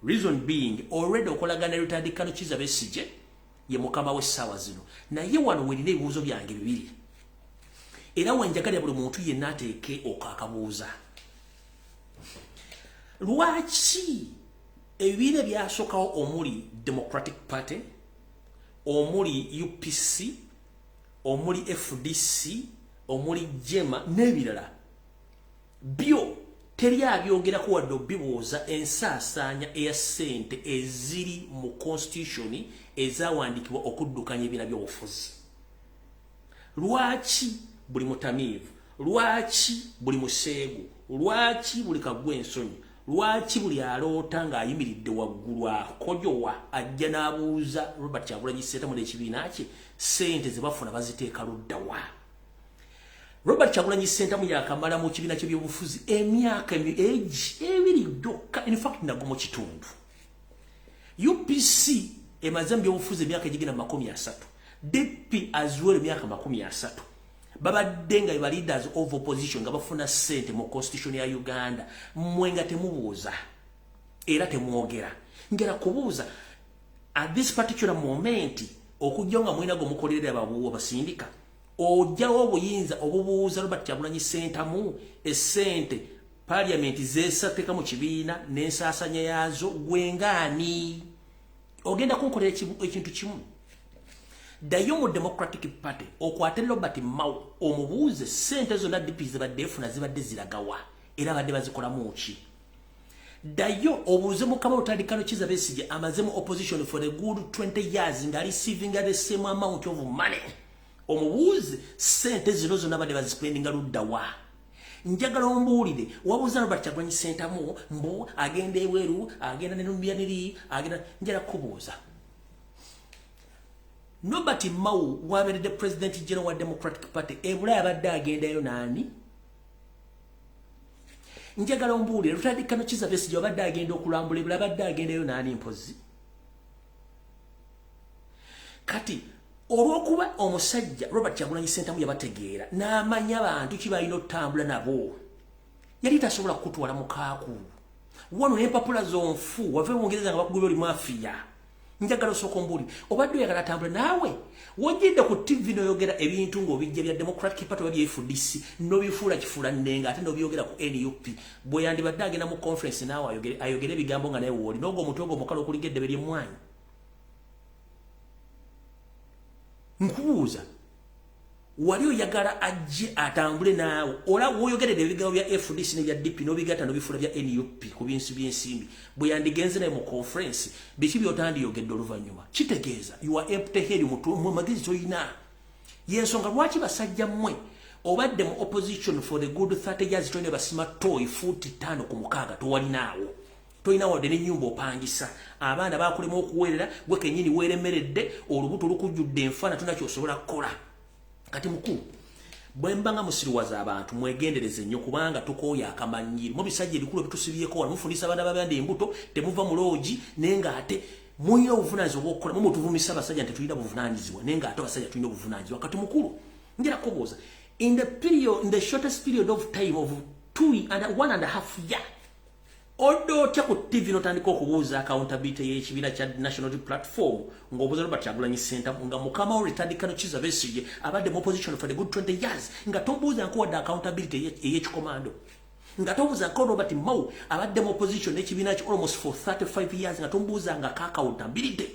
Reason being, already okolagana retired Colonel Kiza Besigye, ye mukama w'essaawa zino. Naye wano werina ebibuuzo byange bibiri. Era wenjagalira buli muntu yenna ateeke okakabuuza, lwaki ebibiina ebyasookawo omuli Democratic Party, omuli UPC, omuli FDC, omuli JEEMA n'ebirala, byo teri abyogerako wadde obibuuza ensaasaanya eya ssente eziri mu constitution ezawandiikibwa okuddukanya ebibiina by'obufuzi? Lwaki buli mutamiivu, lwaki buli museegu, lwaki buli kagwa ensonyi, lwaki buli aloota ng'ayimiridde waggulu akojowa ajja n'abuuza Robert Kyagulanyi Ssentamu n'ekibiina kye ssente ze bafuna baziteeka luddawa? Robert Kyagulanyi Ssentamu yakamala mu kibiina ky'ebyobufuzi emyaka egi 2 gyokka, in fact nago mu kitundu. UPC emaze mu byobufuzi emyaka egigenda 30, DP as well emyaka 30. Babadde nga ba leaders of opposition nga bafuna ssente mu constitution ya Uganda. Mmwe nga temubuuza era temwogera. Ngera kubuuza at this particular moment, okujja nga mulina gwe mukolerera babuwa basindika, ojjawo obuyinza obubuuza Robert Kyagulanyi Ssentamu essente parliament zeesateeka mu kibiina n'ensaasanya yaazo? Gwengaani ogenda kunkolera ekintu kimu? Ddayo mu Democratic Party, okwate Robert Mao, omubuuze ssente zonna DP zibadde efuna zibadde ziragawa era badde bazikolamu ki. Ddayo obuuze mukama otandikano Kizza Besigye, amaze mu opposition for a good 20 years nga receiving the same amount of money, omubuuze ssente zino zonna badde bazipendinga luddawa. Njagala ombuulire. Wabuuza Robert Kyagulanyi Ssentamu mbu agenda ebweru, agenda ne Numbianiri, agenda. Njala kubuuza, Robert Mao wabeeredde president general wa Democratic Party, ebulaaya abadde agendayo naani? Njagala ombuulire, retired Colonel Kizza Besigye abadde agenda okulambula ebula, abadde agendayo naani mpozi? Kati olw'okuba omusajja Robert Kyagulanyi Ssentamu yabategeera n'amanya bantu ki balina otambula nabo, yali tasobola kukutwala mukaaku wano n'empapula zonfu wave Bungereza nga bakugubya oli mafiya. Njagala osooka ombuulire, obadde oyagala atambula naawe? Wojjidde ku TV n'oyogera ebintu ng'obijja bya Democratic Party oba bya FDC, n'obifuula kifuula nnenga, ate n'obyogera ku NUP. Bwe yandibadde agenda mu conference naawe ayogere ebigambo nga naye wooli n'ogwo omutwe ogwo omukala okulinga eddebe ly'emmwanyi. Nkubuuza, wali oyagala ajje atambule naawe? Ola woyogerera ebigambo bya FDC ne bya DP n'obigatta n'obifuula bya NUP ku binsi by'ensimbi, bwe yandigenze naye mu conference, biki by'otandiyogedde oluvannyuma? Kitegeeza you are empty head, mu magezi toyina. Yensonga lwaki basajja mmwe obadde mu opposition for the good 30 years, tolina basima toyi fuuti 5 ku 6, towalinaawo, tolina wadde n'ennyumba, opangisa. Abaana bakulema okuweerera, gwe kennyini weeremeredde, olubuto lukujjudde enfaana, tolina kyosobola kukola. Kati mukulu, bwe mba nga musiriwaza abantu, mwegendereze nnyo, kubanga tukooya akamanyiro mu bisajja ebikulu ebitusibyeko wano. Mufundisa abaana babandi embuto, temuva mu loogi, naye ng'ate mulina obuvunaanyizibwa obwokukola. Mumutuvumisa abasajja nti tulina buvunaanyizibwa, naye ng'ate abasajja tulina obuvunaanyizibwa. Kati mukulu, njera kubuuza, in the shortest period of time of two and one and a half year, odde otya ku TV notandika okubuuza accountability y'ekibiina kya National Platform, ng'obuuza Robert Kyagulanyi Ssentamu, nga mukama wo retired Colonel Kizza Besigye abadde mu opposition for the good 20 years, nga tobuuza nkuwadde accountability ey'ekikomando, nga tobuuza nko Robert Mao abadde mu opposition n'ekibiina kye almost for 35 years, nga tomubuuza nga ka accountability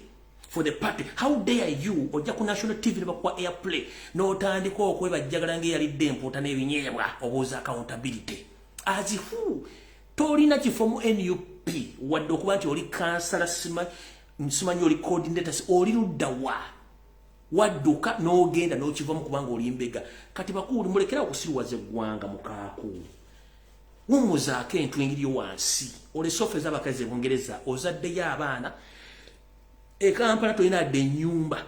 for the party? How dare you? Ojja ku national TV ne bakuwa airplay n'otandika okwebajjagala ng'eyalidde empuuta n'ebinyeebwa, obuuza accountability as who? Tolina kifo mu NUP wadde okuba nti oli kansala, simanyi oli coordinator, oli luddawa? Wadduka n'ogenda n'okivamu kubanga oli mbega. Kati bakuuli, mulekera okusiriwaza eggwanga. Mukaaku wummuzaako entwingiryo wansi, olese ofeza abakazi ebungereza, ozaddeyo abaana e Kampala, tolina adde ennyumba.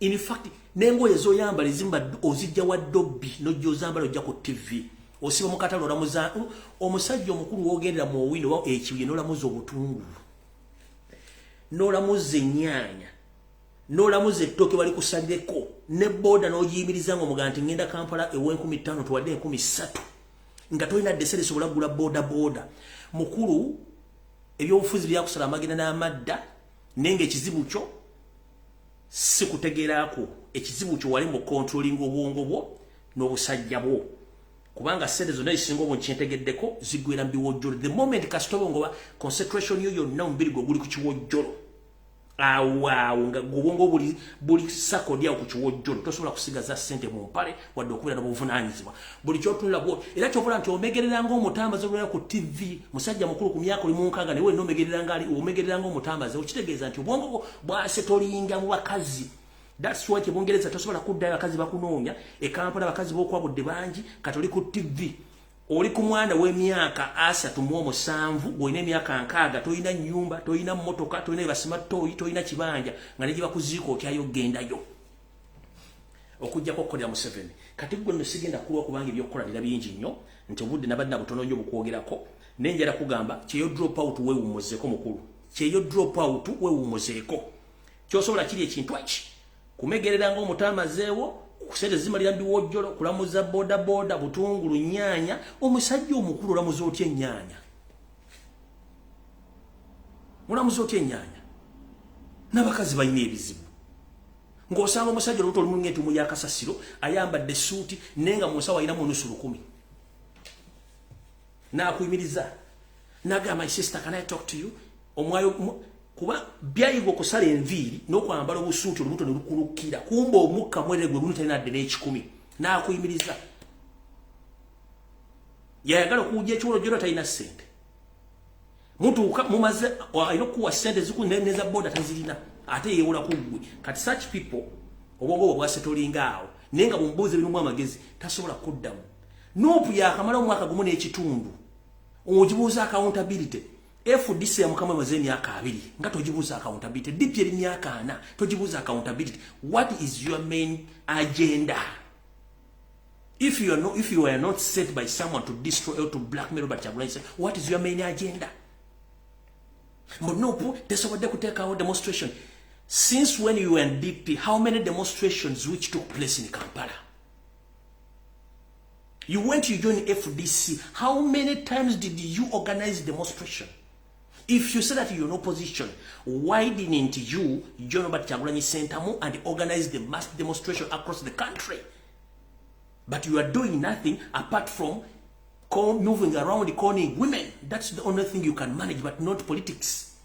In fact, n'engoye z'oyambala ezimu ozijja wa dobbi, n'ojja ozambala, ojja ku TV osiba mu katale, olamuza omusajja omukulu. Wogendera mu owino ekibuye n'olamuza obutungulu, n'olamuza ennyaanya, n'olamuza ettooke, bali kusalireko ne booda, n'ogiyimiriza nga omugaa nti ngenda Kampala ew'enkumi 5, tuwadde 3000, nga tolina ddese lisobola kugula booda booda. Mukulu, ebyobufuzi byakusala amagenda n'amadda, naye nga ekizibu kyo si kutegeerako. Ekizibu kyo wali mu controlling obwongo bwo. N'obusajja bwo, kubanga sente zonna ezisinga obwo nkyentegeddeko zigwera mu biwojjolo. The moment kasitobo ngoba concentration yo yonna, omubiri gwe guli ku kiwojjolo, awo awo nga obwongo buli sakodi awo ku kiwojjolo, tosobola kusigaza sente mu mpale wadde okubeera n'obuvunaanyizibwa. Buli kyotunula bwo, era kyovula nti omegerera ng'omutambaze olwera ku TV. Musajja mukulu ku myaka oli mu 60, naye wenna omegerera ng'omutambaze. Okitegeeza nti obwongo bwo bwasetolinga mu bakazi. That's why tebongereza tosobola kuddayo, abakazi bakunoonya e Kampala, abakazi b'okwabudde bangi. Kati oli ku TV, oli ku mwana w'emyaka 37, gwolina emyaka 60, tolina nnyumba, tolina mmotoka, tolina ebasima ttooyi, tolina kibanja, nga ne gye bakuziika otyayo gendayo okugjako okukolera Museveni. Kati gwe nno sigenda kulwa, kubanga ebyokukola nira bingi nnyo, nti obudde nabadde na butono nnyo bukwogerako. Naye njala kugamba kyeyo drop out, weewummuzeeko mukulu, kyeyo drop out, weewummuzeeko. Kyosobola kiri ekintu eki kumegerera ng'omutamazeewo, sente zimalira biwojjolo, kulamuza boda boda, butungulu, nyaanya. Omusajja omukulu olamuza otya ennyaanya? Olamuza otya ennyaanya? N'abakazi balina ebizibu, ng'osanga omusajja olubuto olumu ng'entumu y'akasasiro, ayambadde essuuti, naye nga mu nsawo alinamu onusu 1000. N'akuyimiriza n'agamba, "My sister, can I talk to you?" Omwayo kuba byayiga okusala enviiri n'okwambala obusuuti, olubuto ne lukulukira, kumba omukka mwerere gwe gumu, talina dde n'ekikumi. N'akuyimiriza, yayagala okuwujja ekiwolojolo, talina ssente. Mutuuka mumaze, alina okukuwa ssente neza boda tazirina, ate yeewola ku ggwe. Kati such people obwongo bwe bwasetolinga awo, naye nga bumubuuza ebirimu amagezi tasobola kuddamu. NUP yakamala omwaka gumu n'ekitundu, ogibuuza accountability. FDC ya mukama emaze emyaka 20 nga togibuuza accountability. DP eri myaka 40, togibuuza accountability. What is your main agenda if you are not set by someone to destroy or to blackmail Robert Kyagulanyi? What is your main agenda? But no, tesobodde kuteekawo demonstration. Since when you were in DP, how many demonstrations which took place in Kampala? You went to join FDC. How many times did you organize demonstration? If you say that you're in opposition, why didn't you join Robert Kyagulanyi Ssentamu and organize the mass demonstration across the country? But you are doing nothing apart from moving around calling women. That's the only thing you can manage, but not politics.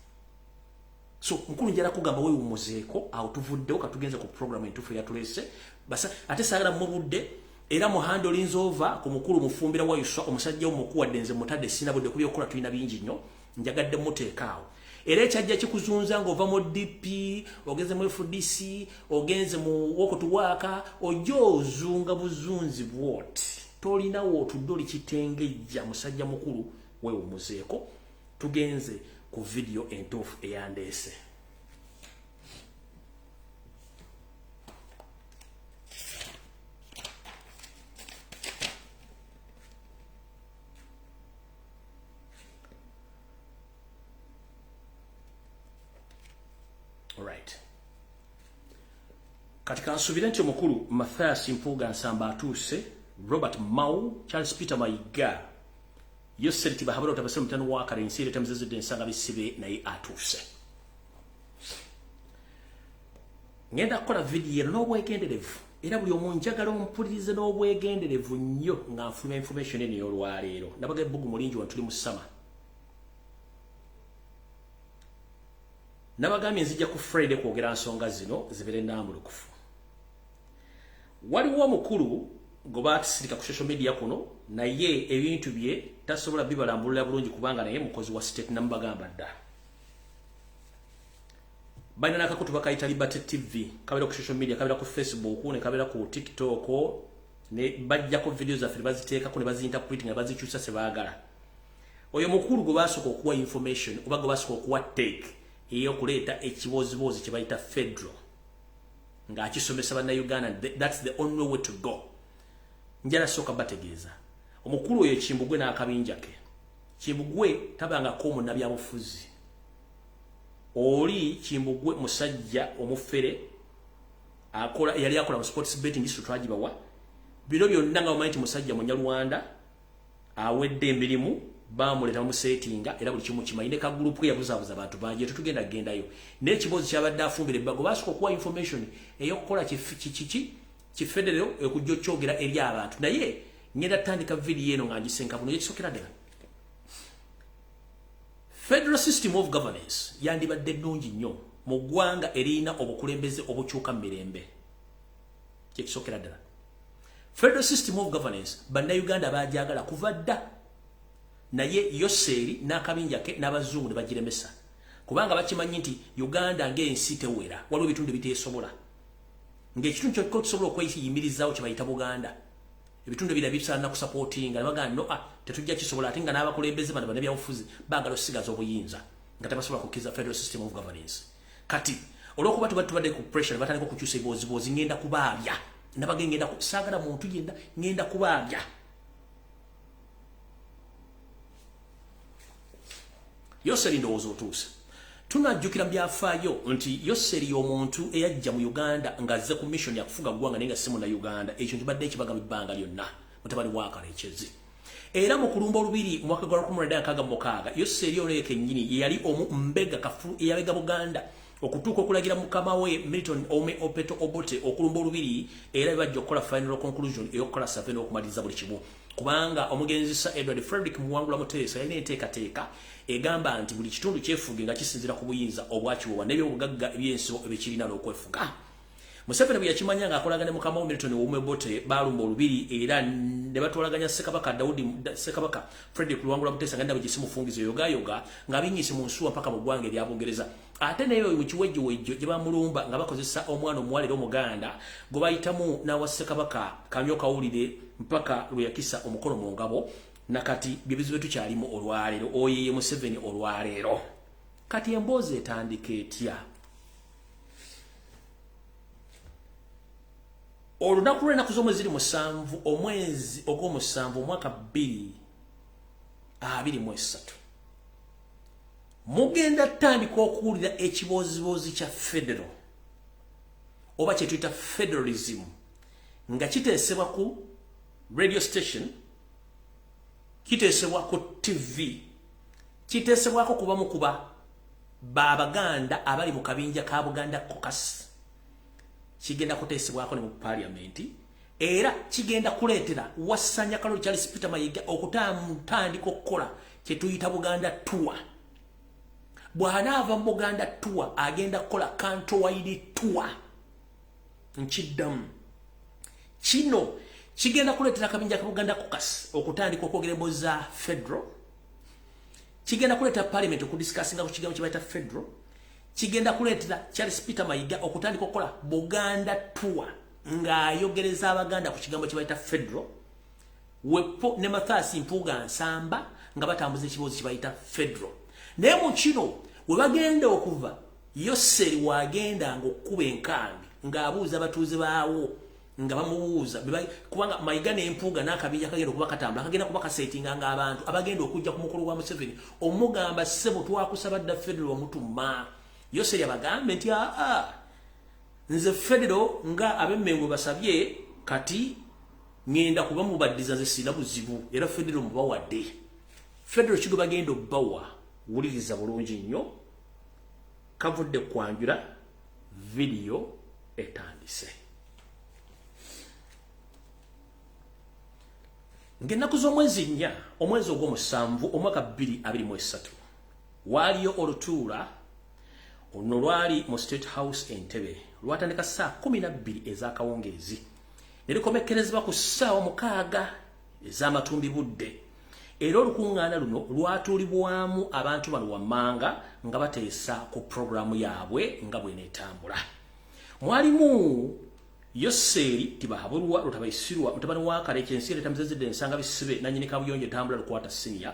So mukulu, njala kugamba weewummuzeeko awo, tuvuddewo, katugenze ku program entuufu eyatuleese. Basa ate saagala mubudde era muhanda olinza ova ku mukulu mufumbira wayuswa, omusajja omukuwadde nze mutadde sina budde kubyokukola, tulina bingi nnyo, njagadde muteeka awo. Era ekyajja kikuzunza ng'ova mu DP ogenze mu FDC, ogenze mu wokutuwaaka, ojja ozunga buzunzi bwoti, tolinawo otudde, oli kitengejja. Musajja mukulu, weewumuzeeko, tugenze ku vidiyo entuufu eyandeese. Alright. Kati kansuubire nti omukulu Mathias Mpuuga Nsamba atuuse, Robert Mao, Charles Peter Mayiga, Yoseri Tibahabura otabasire, mutano wa Karensi era tamuzezedde ensanga bisibe, naye atuuse. Ngenda kukola vidiyo eno n'obwegenderevu, era buli omu njagala ompulirize n'obwegenderevu nnyo nga nfulumya information eno ey'olwaleero. Nabaga ebbugu mulingi wano, tuli mu summer. Nabagambye nzija ku Friday kwogera nsonga zino zibeere nnambulukufu. Waliwo omukulu gwe batusirika ku social media kuno, naye ebintu bye tasobola bibalambulula bulungi kubanga naye mukozi wa state. Namubagamba dda, balina nakakutu bakayita Liberty TV, kabeera ku social media, kabeera ku Facebook ne kabeera ku TikTok, ne bajjako video zaffe ne baziteekako ne baziinterpret nga bazikyusa se baagala. Oyo mukulu gwe basooka okuwa information oba gwe basooka okuwa take ey'okuleeta ekibooziboozi kye bayita federal, ng'akisomesa bannayuganda, that's the only way to go. Njala sooka bategeeza omukulu oyo Kimbugwe n'akabinja ke. Kimbugwe tabangako omunnabyabufuzi. Oli Kimbugwe musajja omufere, akola, yali akola mu sports betting, isu twagibawa bino byonna nga bamanyi nti musajja munyalwanda awedde emirimu, bamuleeta bamuseetinga, era buli kimu kimanyi ne kagulupu yabuzaabuza abantu bangi. Eto tugenda kugendayo n'ekiboozi kyabadde afumbira ebbago. Basooka okuwa information ey'okukola kiki Kifederal ekujja okyogera eri abantu, naye ngenda tandika vidiyo eno nga ngisenka buno. Ekisookera ddala, federal system of governance yandibadde nnungi nnyo mu ggwanga erina obukulembeze obukyuka mu mirembe. Kyekisookera ddala, federal system of governance Bannayuganda bajagala kuva dda, naye Yoseeri n'akabinja ke n'abazungu ne bagiremesa, kubanga bakimanyi nti Uganda ng'ensi tewera, waliwo ebitundu biteesobola, ng'ekitundu kyokka kisobola okweyimirizaawo kye bayita Buganda. Ebitundu ebirala bisaana kusupportinga, ne bagamba no, tetujja kisobola. Ate nga n'abakulembeze bano bannabyabufuzi baagala okusigaza obuyinza, nga tebasobola kukkiriza federal system of governance. Kati olw'okuba tuba tubadde ku pressure, batandika okukyusa ebibooziboozi. Ngenda kubaabya nabage, ngenda saagala muntu yenna, ngenda kubaabya. Yoseri, ndowooza otuuse. Tunajjukira mu byafaayo nti Yoseri omuntu eyajja mu Uganda ng'azze ku mission yakufuga ggwanga, naye nga si Munnayuganda. Ekyo nkibadde ekibagamba ebbanga lyonna, mutabani wa Kalekezi. Era mu kulumba olubiri mu mwaka gwa 1966, Yoseri ono kennyini ye yali omu mbega kafulu eyabega Buganda okutuuka okulagira mukama we Milton Ome Opeto Obote okulumba olubiri. Era bajja okukola final conclusion ey'okukola survey n'okumaliriza buli kimu, kubanga omugenzi Sir Edward Frederick Muwangula Muteesa yalina enteekateeka egamba nti buli kitundu kyefuge nga kisinziira ku buyinza obwakiweebwa n'ebyobugagga eby'ensibo ebikirina n'okwefuga. Museveni bwe yakimanya ng'akolagana ne mukama we Milton Owume Obote, baalumba olubiri era ne batwalaganya Ssekabaka Daudi, Ssekabaka Frederick Luwangula Muteesa, nga ndaba gisimufungizo yogayoga ng'abinnyise mu nsuwa mpaka mu ggwanga erya Bungereza. Ate naye mu kiwejjowejjo gye bamulumba nga bakozesa omwana omuwala era Omuganda gwe bayitamu n'awa Ssekabaka kamyo kawulire mpaka lwe yakisa omukono mu ngabo. Nakati bye bizibu tukyalimu olwaleero. Oyo ye Museveni olwaleero. Kati emboozi etandika etya? Olunaku lw'ennaku z'omwezi ziri 7, omwezi ogw'omusanvu, omwaka 2023, mugenda tandika okuwulira ekibooziboozi kya federal oba kyetuyita federalism nga kiteesebwa ku radio station, kiteesebwa ku TV, kiteesebwako kuba mukuba babaganda abali mu kabinja ka Buganda Caucus, kigenda kuteesebwako ne mu parliament, era kigenda kuleetera Wasanya Kaloli Charles Peter Mayiga okutandika okukola kyetuyita Buganda tour. Bw'anaava mu Buganda tour, agenda kukola countrywide tour. Nkiddamu, kino kigenda kuleetera akabinja ka Buganda Caucus okutandika okwogera emboozi za federal, kigenda kuleetera parliament okudiscussinga ku kigambo kye bayita federal, kigenda kuleetera Charles Peter Mayiga okutandika okukola Buganda tour ng'ayogereza Abaganda ku kigambo kye bayita federal, wepo ne Mathias Mpuuga Nsamba nga batambuza ekiboozi kye bayita federal. Naye mu kino we bagenda okuva, Yoseri wagendanga okukuba enkambi ng'abuuza abatuuze baawo, nga bamubuuza, kubanga Mayiga n'Empuuga n'akabinja kagenda okuba katambula, kagenda kuba kasetinga ng'abantu abagenda okujja ku mukolo gwa Museveni omugamba, "Ssebo, twakusaba dda federal omutuma." Yoseri abagambe nti, "Aa, nze federal nga ab'Emmengo basabye, kati ŋŋenda kuba mubaddiza, nze sirina buzibu, era federal mubawadde." Federal kigo bagenda obbawa, wuliriza bulungi nnyo, kavudde kwanjula vidiyo etandise. Ng'ennaku z'omwezi 4, omwezi ogw'omusanvu, omwaka 2023, waaliyo olutuula. Oluno lwali mu State House Entebe, lwatandika saa 12 ez'akawungeezi ne lukomekkerezebwa ku ssaawa 6 ez'amatumbi budde. Era olukuŋŋaana luno lwatuulibwamu abantu bano wammanga nga bateesa ku puroguramu yaabwe nga bw'eneetambula. Mwalimu Yoseeri Tibahabulwa Lutabaisirwa, mutabani wa Kalekye ensi eretamizezedde ensanga bisibe nanyini kabuyonjo etambula lukwata senior.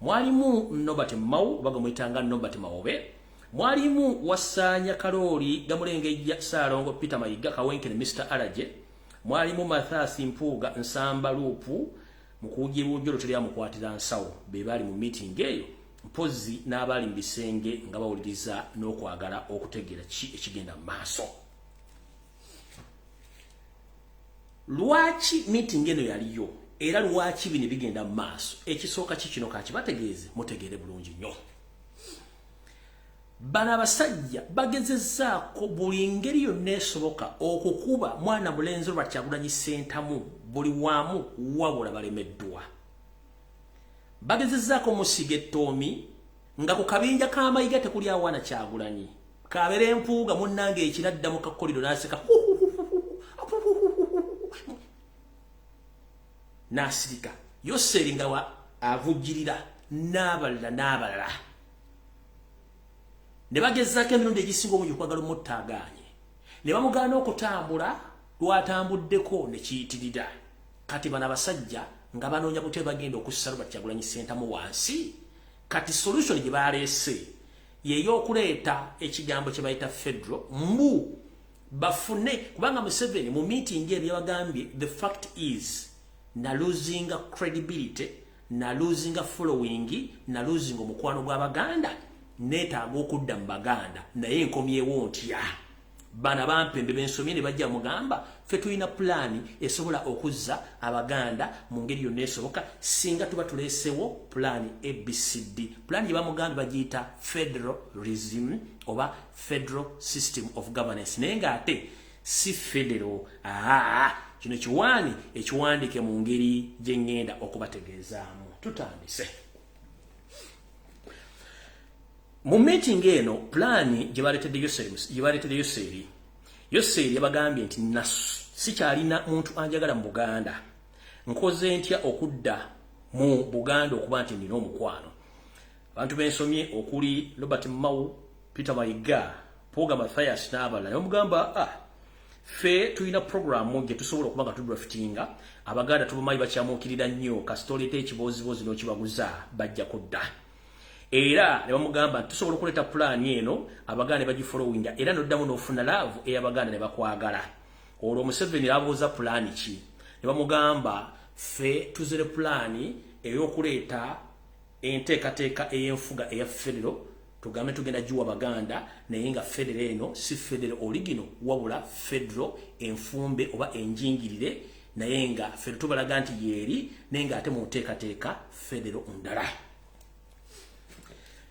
Mwalimu Nobert Mao oba gamuyitanga Nobert Mawobe. Mwalimu Wasaanya Kalooli Gamulengejja Saalongo Peter Mayiga Kawenkene Mr Alaje. Mwalimu Mathias Mpuuga Nsamba Luupu mukuwujja teryamukwatira nsawo. Be baali mu meeting eyo, mpozi n'abaali mu bisenge nga bawuliriza n'okwagala okutegeera ki ekigenda mu maaso. Lwaki meeting eno yaliyo era lwaki bino bigenda mu maaso? Ekisooka ki kino kakibategeeze, mutegeere bulungi nnyo. Bano abasajja bagezezzaako buli ngeri yonna esoboka okukuba mwana mulenzi Robert Kyagulanyi Ssentamu buli wamu, wabula balemeddwa. Bagezezzaako omusiga ettoomi nga ku kabinja k'amayiga tekuli awaana Kyagulanyi. Kabeera empuuga munnange ekiradda mu kakkoliro n'aseka n'asirika. Yoseri nga avujjirira n'abalala n'abalala. Ne bagezaako emirundi egisinga obungi okwagala omutta agaanye. Ne bamugaana okutambula lwatambuddeko ne kiyitirira. Kati bano abasajja nga banoonya butya bagenda okussa Robert Kyagulanyi Ssentamu wansi. Kati solution gye baleese y'ey'okuleeta ekigambo kye bayita federal mbu bafune, kubanga Museveni mu meeting eno yabagambye the fact is na losing credibility, na losing following, na losing omukwano gw'Abaganda, neetaaga okudda mu Baganda, naye nkomyewo ntya? Bano abampembe bensomye ne bajja mugamba ffe tulina pulaani esobola okuzza Abaganda mu ngeri yonna esoboka singa tuba tuleesewo pulaani ABCD. Pulaani gye bamugambye bagiyita federalism oba federal system of governance, naye ng'ate si federal. Kino kiwaani ekiwandiike mu ngeri gye ŋŋenda okubategeezaamu. Tutandise. Mu meeting eno pulaani gye baleetedde Yoseri, Yoseri yabagambye nti sikyalina muntu anjagala mu Buganda, nkoze ntya okudda mu Buganda okuba nti nina omukwano. Abantu bensomye okuli Robert Mao, Peter Mayiga, Mpuuga Mathias n'abalala ne bamugamba ffe tulina programu gye tusobola okuba nga tudraftinga. Abaganda tubamanyi bakyamuukirira nnyo, kasita oleeta ekiboozibozi n'okibaguza bajja kudda. Era ne bamugamba nti tusobola okuleeta pulaani eno Abaganda ne bagifollowinga, era n'oddamu n'ofuna laavu ey'Abaganda ne bakwagala. Olwo Museveni abuuza pulaani ki? Ne bamugamba ffe tuzere pulaani ey'okuleeta enteekateeka ey'enfuga eya federal, tugambe tugenda giwa Baganda, naye nga federal eno si federal original, wabula federal enfumbe oba enjingirire, naye nga federal tubalaga nti yeeri, naye nga ate mu nteekateeka federal ndala.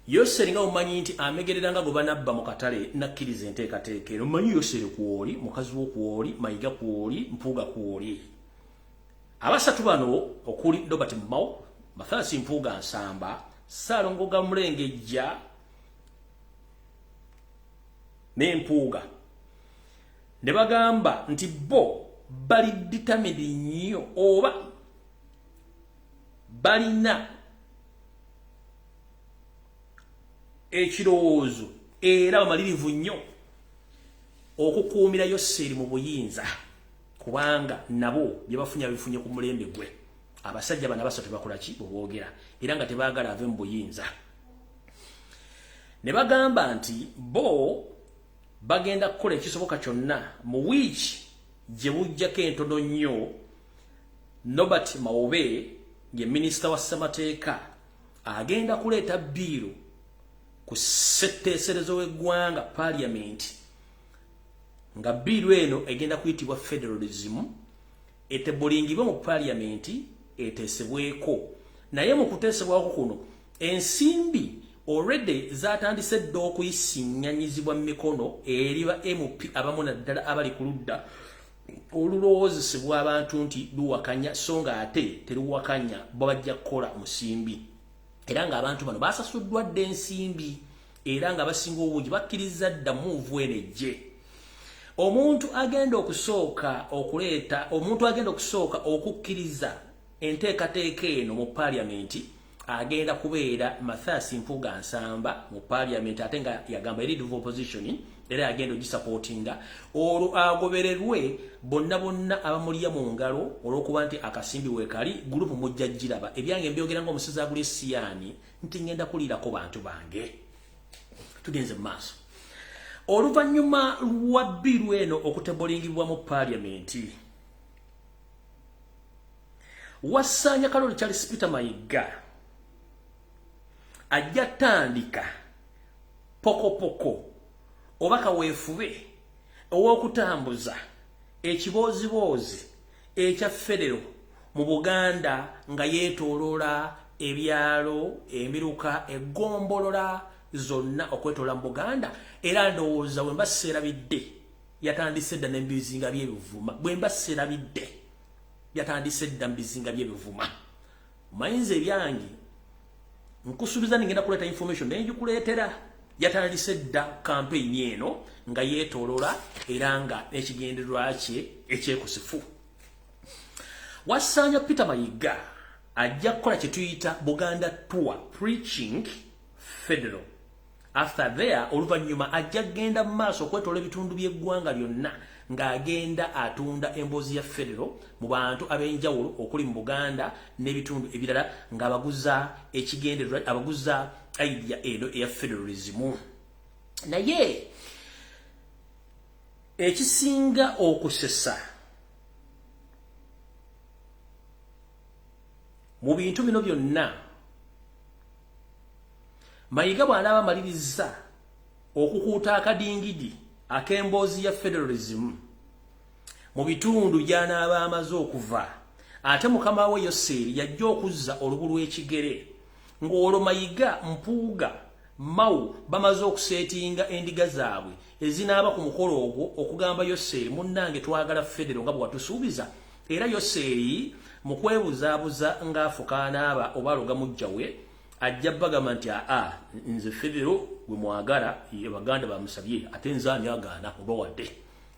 Yoseri nga omanyi nti amegerera nga gwe banabba mu katale nakkiriza enteekateeka eno. Omanyi Yoseri kwoli, mukazi wo kwoli, Mayiga kwoli, Mpuuga kwoli. Abasatu bano okuli Robert Mao, Mathias Mpuuga Nsamba, Ssaalongo Gamulengejja ne Mpuuga ne bagamba nti bo bali determined nnyo oba balina ekirowoozo era bamalirivu nnyo okukuumira Yoseri mu buyinza, kubanga nabo bye bafunye babifunye ku mulembe gwe. Abasajja bano abasatu bakola ki bwe boogera, era nga tebaagala ave mu buyinza. Ne bagamba nti bo bagenda kukola ekisoboka kyonna mu wiiki gye bujjako entono nnyo. Norbert Mawobe ye minisita wa ssemateeka agenda kuleeta bill ku ssetteeserezo w'eggwanga parliament, nga bill eno egenda kuyitibwa federalism, etebulingibwe mu parliament eteesebweko. Naye mu kuteesebwako kuno ensimbi already zatandise dda okuyisiŋŋanyizibwa mu mikono eri ba MP abamu, naddala abali ku ludda olulowoozesebwa abantu nti luwakanya, so nga ate teruwakanya, bo bajja kukola musimbi. Era ng'abantu bano basasuddwa dda ensimbi, era nga basinga obungi bakkiriza dda move eno ejje. Omuntu agenda okusooka okuleeta, omuntu agenda okusooka okukkiriza enteekateeka eno mu parliament agenda kubeera Mathias Mpuuga Nsamba mu parliament, ate nga yagamba eri of opposition, era yagenda ogisupportinga. Olwo agobererwe bonna bonna abamulya mu ngalo olw'okuba nti akasimbi weekali. Group mujja giraba. Ebyange mbyogera ng'omusezi agula esiyaani nti ngenda kuliirako bantu bange. Tugenze mu maaso. Oluvannyuma lwa bill eno okutebolingibwa mu parliament, Wasaanya Kaloli Charles Peter Mayiga ajja tandika pokopoko oba kaweefube ow'okutambuza ekibooziboozi ekya federal mu Buganda, nga yeetooloola ebyalo, emiruka, eggombolola zonna okwetola mu Buganda. Era ndowooza bwe mba seerabidde yatandise dda n'ebizinga by'ebivuma. Bwe mba seerabidde yatandise dda mu bizinga by'ebivuma. Mayinza ebyange nkusuubiza ningenda kuleeta information naye njikuleetera. Yatandise dda campaign eno nga yeetoolola era nga n'ekigendererwa kye ekyekusifu. Wasanya Peter Mayiga ajja kukola kye tuyita Buganda tour preaching federal. After there, oluvannyuma ajja kugenda mu maaso okwetoola ebitundu by'eggwanga lyonna ng'agenda atunda emboozi ya federal mu bantu ab'enjawulo okuli mu Buganda n'ebitundu ebirala, ng'abaguza ekigendererwa, abaguza idea eno eya federalism. Naye ekisinga okusesa mu bintu bino byonna, Mayiga bw'anaaba amaliriza okukuuta akadingidi ak'emboozi ya federalism mu bitundu gy'anaaba amaze okuva, ate mukama we Yoseeri yajja okuzza olubu lw'ekigere, ng'olwo Mayiga, Mpuuga, Mao bamaze okuseetinga endiga zaabwe ezinaaba ku mukolo ogwo okugamba Yoseeri, munnange twagala federo nga bwe watusuubiza. Era Yoseeri mu kwebuzaabuza ng'afuka anaaba oba aloga muggya we, ajja bagamba nti aa nze federo gwe mwagala, Abaganda bamusabye, ate nze ani agaana oba wadde.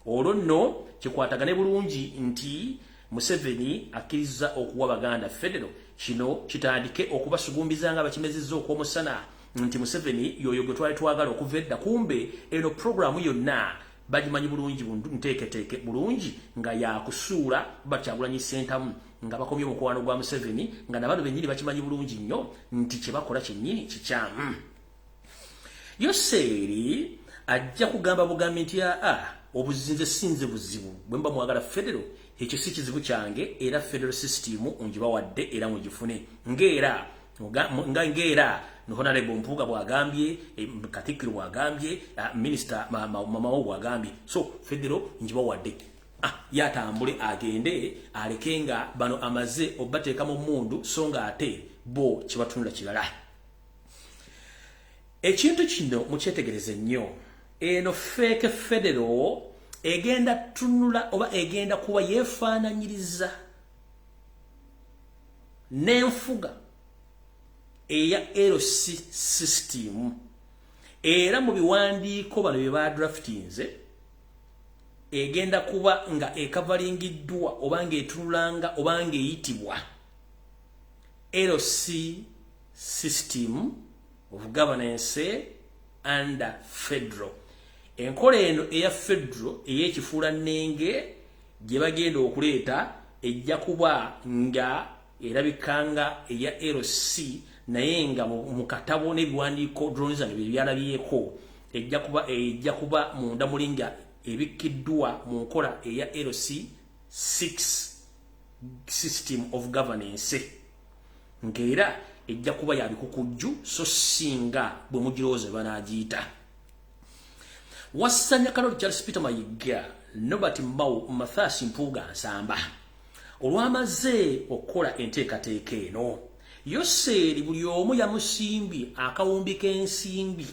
Olwo nno kikwatagane bulungi nti Museveni akkiriza okuwa Baganda federo, kino kitandike okubasugumbiza nga bakimezezza okw'omusana nti Museveni y'oyo gwe twali twagala okuva edda. Kumbe eno puroguramu yonna bagimanyi bulungi, nteeketeeke bulungi nga yakusuula Bakyagulanyi Ssentamu nga bakomye omukwano gwa Museveni, nga nabano bennyini bakimanyi bulungi nnyo nti kye bakola kyennyini kikyamu. Yoseeri ajja kugamba bugambi nti aa obuzinze sinze buzibu, bwe mba mwagala federo ekyo si kizibu kyange, era federal system ngibawadde era mugifune. Ng'era Honorable Mpuuga bw'agambye, Katikkiro bw'agambye, Minisita Mamawo bw'agambye, so federo ngibawadde. Yatambule agende aleke nga bano amaze obateeka mu mmundu, so nga ate bo kyebatunula kirala. Ekintu kino mukyetegereze nnyo. Eno fake federal egenda tunula oba egenda kuba yeefaananyiriza n'enfuga eya LC system. Era mu biwandiiko bano bye badraftinze egenda kuba nga ekavalingiddwa oba ng'etunulanga oba ng'eyitibwa LC system of governance under federal. Enkola eno eya federal ey'ekifuula nnenge gye bagenda okuleeta ejja kuba nga erabika nga eya LC, naye nga mu katabo n'ebiwandiiko drones bye byalabyeko ejja kuba munda muli nga ebikkiddwa mu nkola eya LC 6 system of governance, ng'era ejja kuba ya bikukujju so singa bwe mugirowooza banaagiyita. Wasanya Kaloli Charles Peter Mayiga, Norbert Mao, Mathias Mpuuga Nsamba olwamaze okukola enteekateeka eno, Yoseeri buli omu yamusimbye akawumbi k'ensimbi,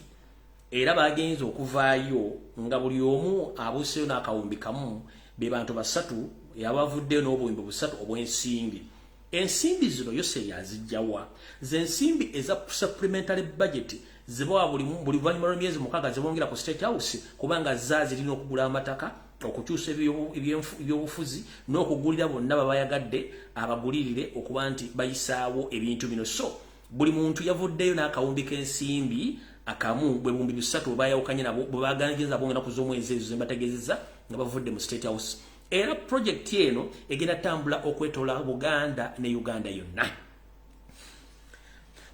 era bagenze okuvaayo nga buli omu abuuseyo n'akawumbi kamu. Be bantu basatu yabavuddeyo n'obuwumbi busatu obw'ensimbi. Ensimbi zino Yoseeri azijjawa? Ze nsimbi eza supplementary budget zebawa buli luvannyuma lw'emyezi 6 zebongera ku State House, kubanga za zirina okugula amataka, okukyusa ebyobufuzi n'okugulira bonna babayagadde abagulirire okuba nti bayisaawo ebintu bino. So buli muntu yavuddeyo n'akawumbi k'ensimbi akamu, bwe buwumbi busatu bwe bayawukanye nabo bwe bagenza bonga ennaku z'omwezi ezo ze mbategeezezza nga bavudde mu State House. Era project eno egenda tambula okwetoola Buganda ne Uganda yonna.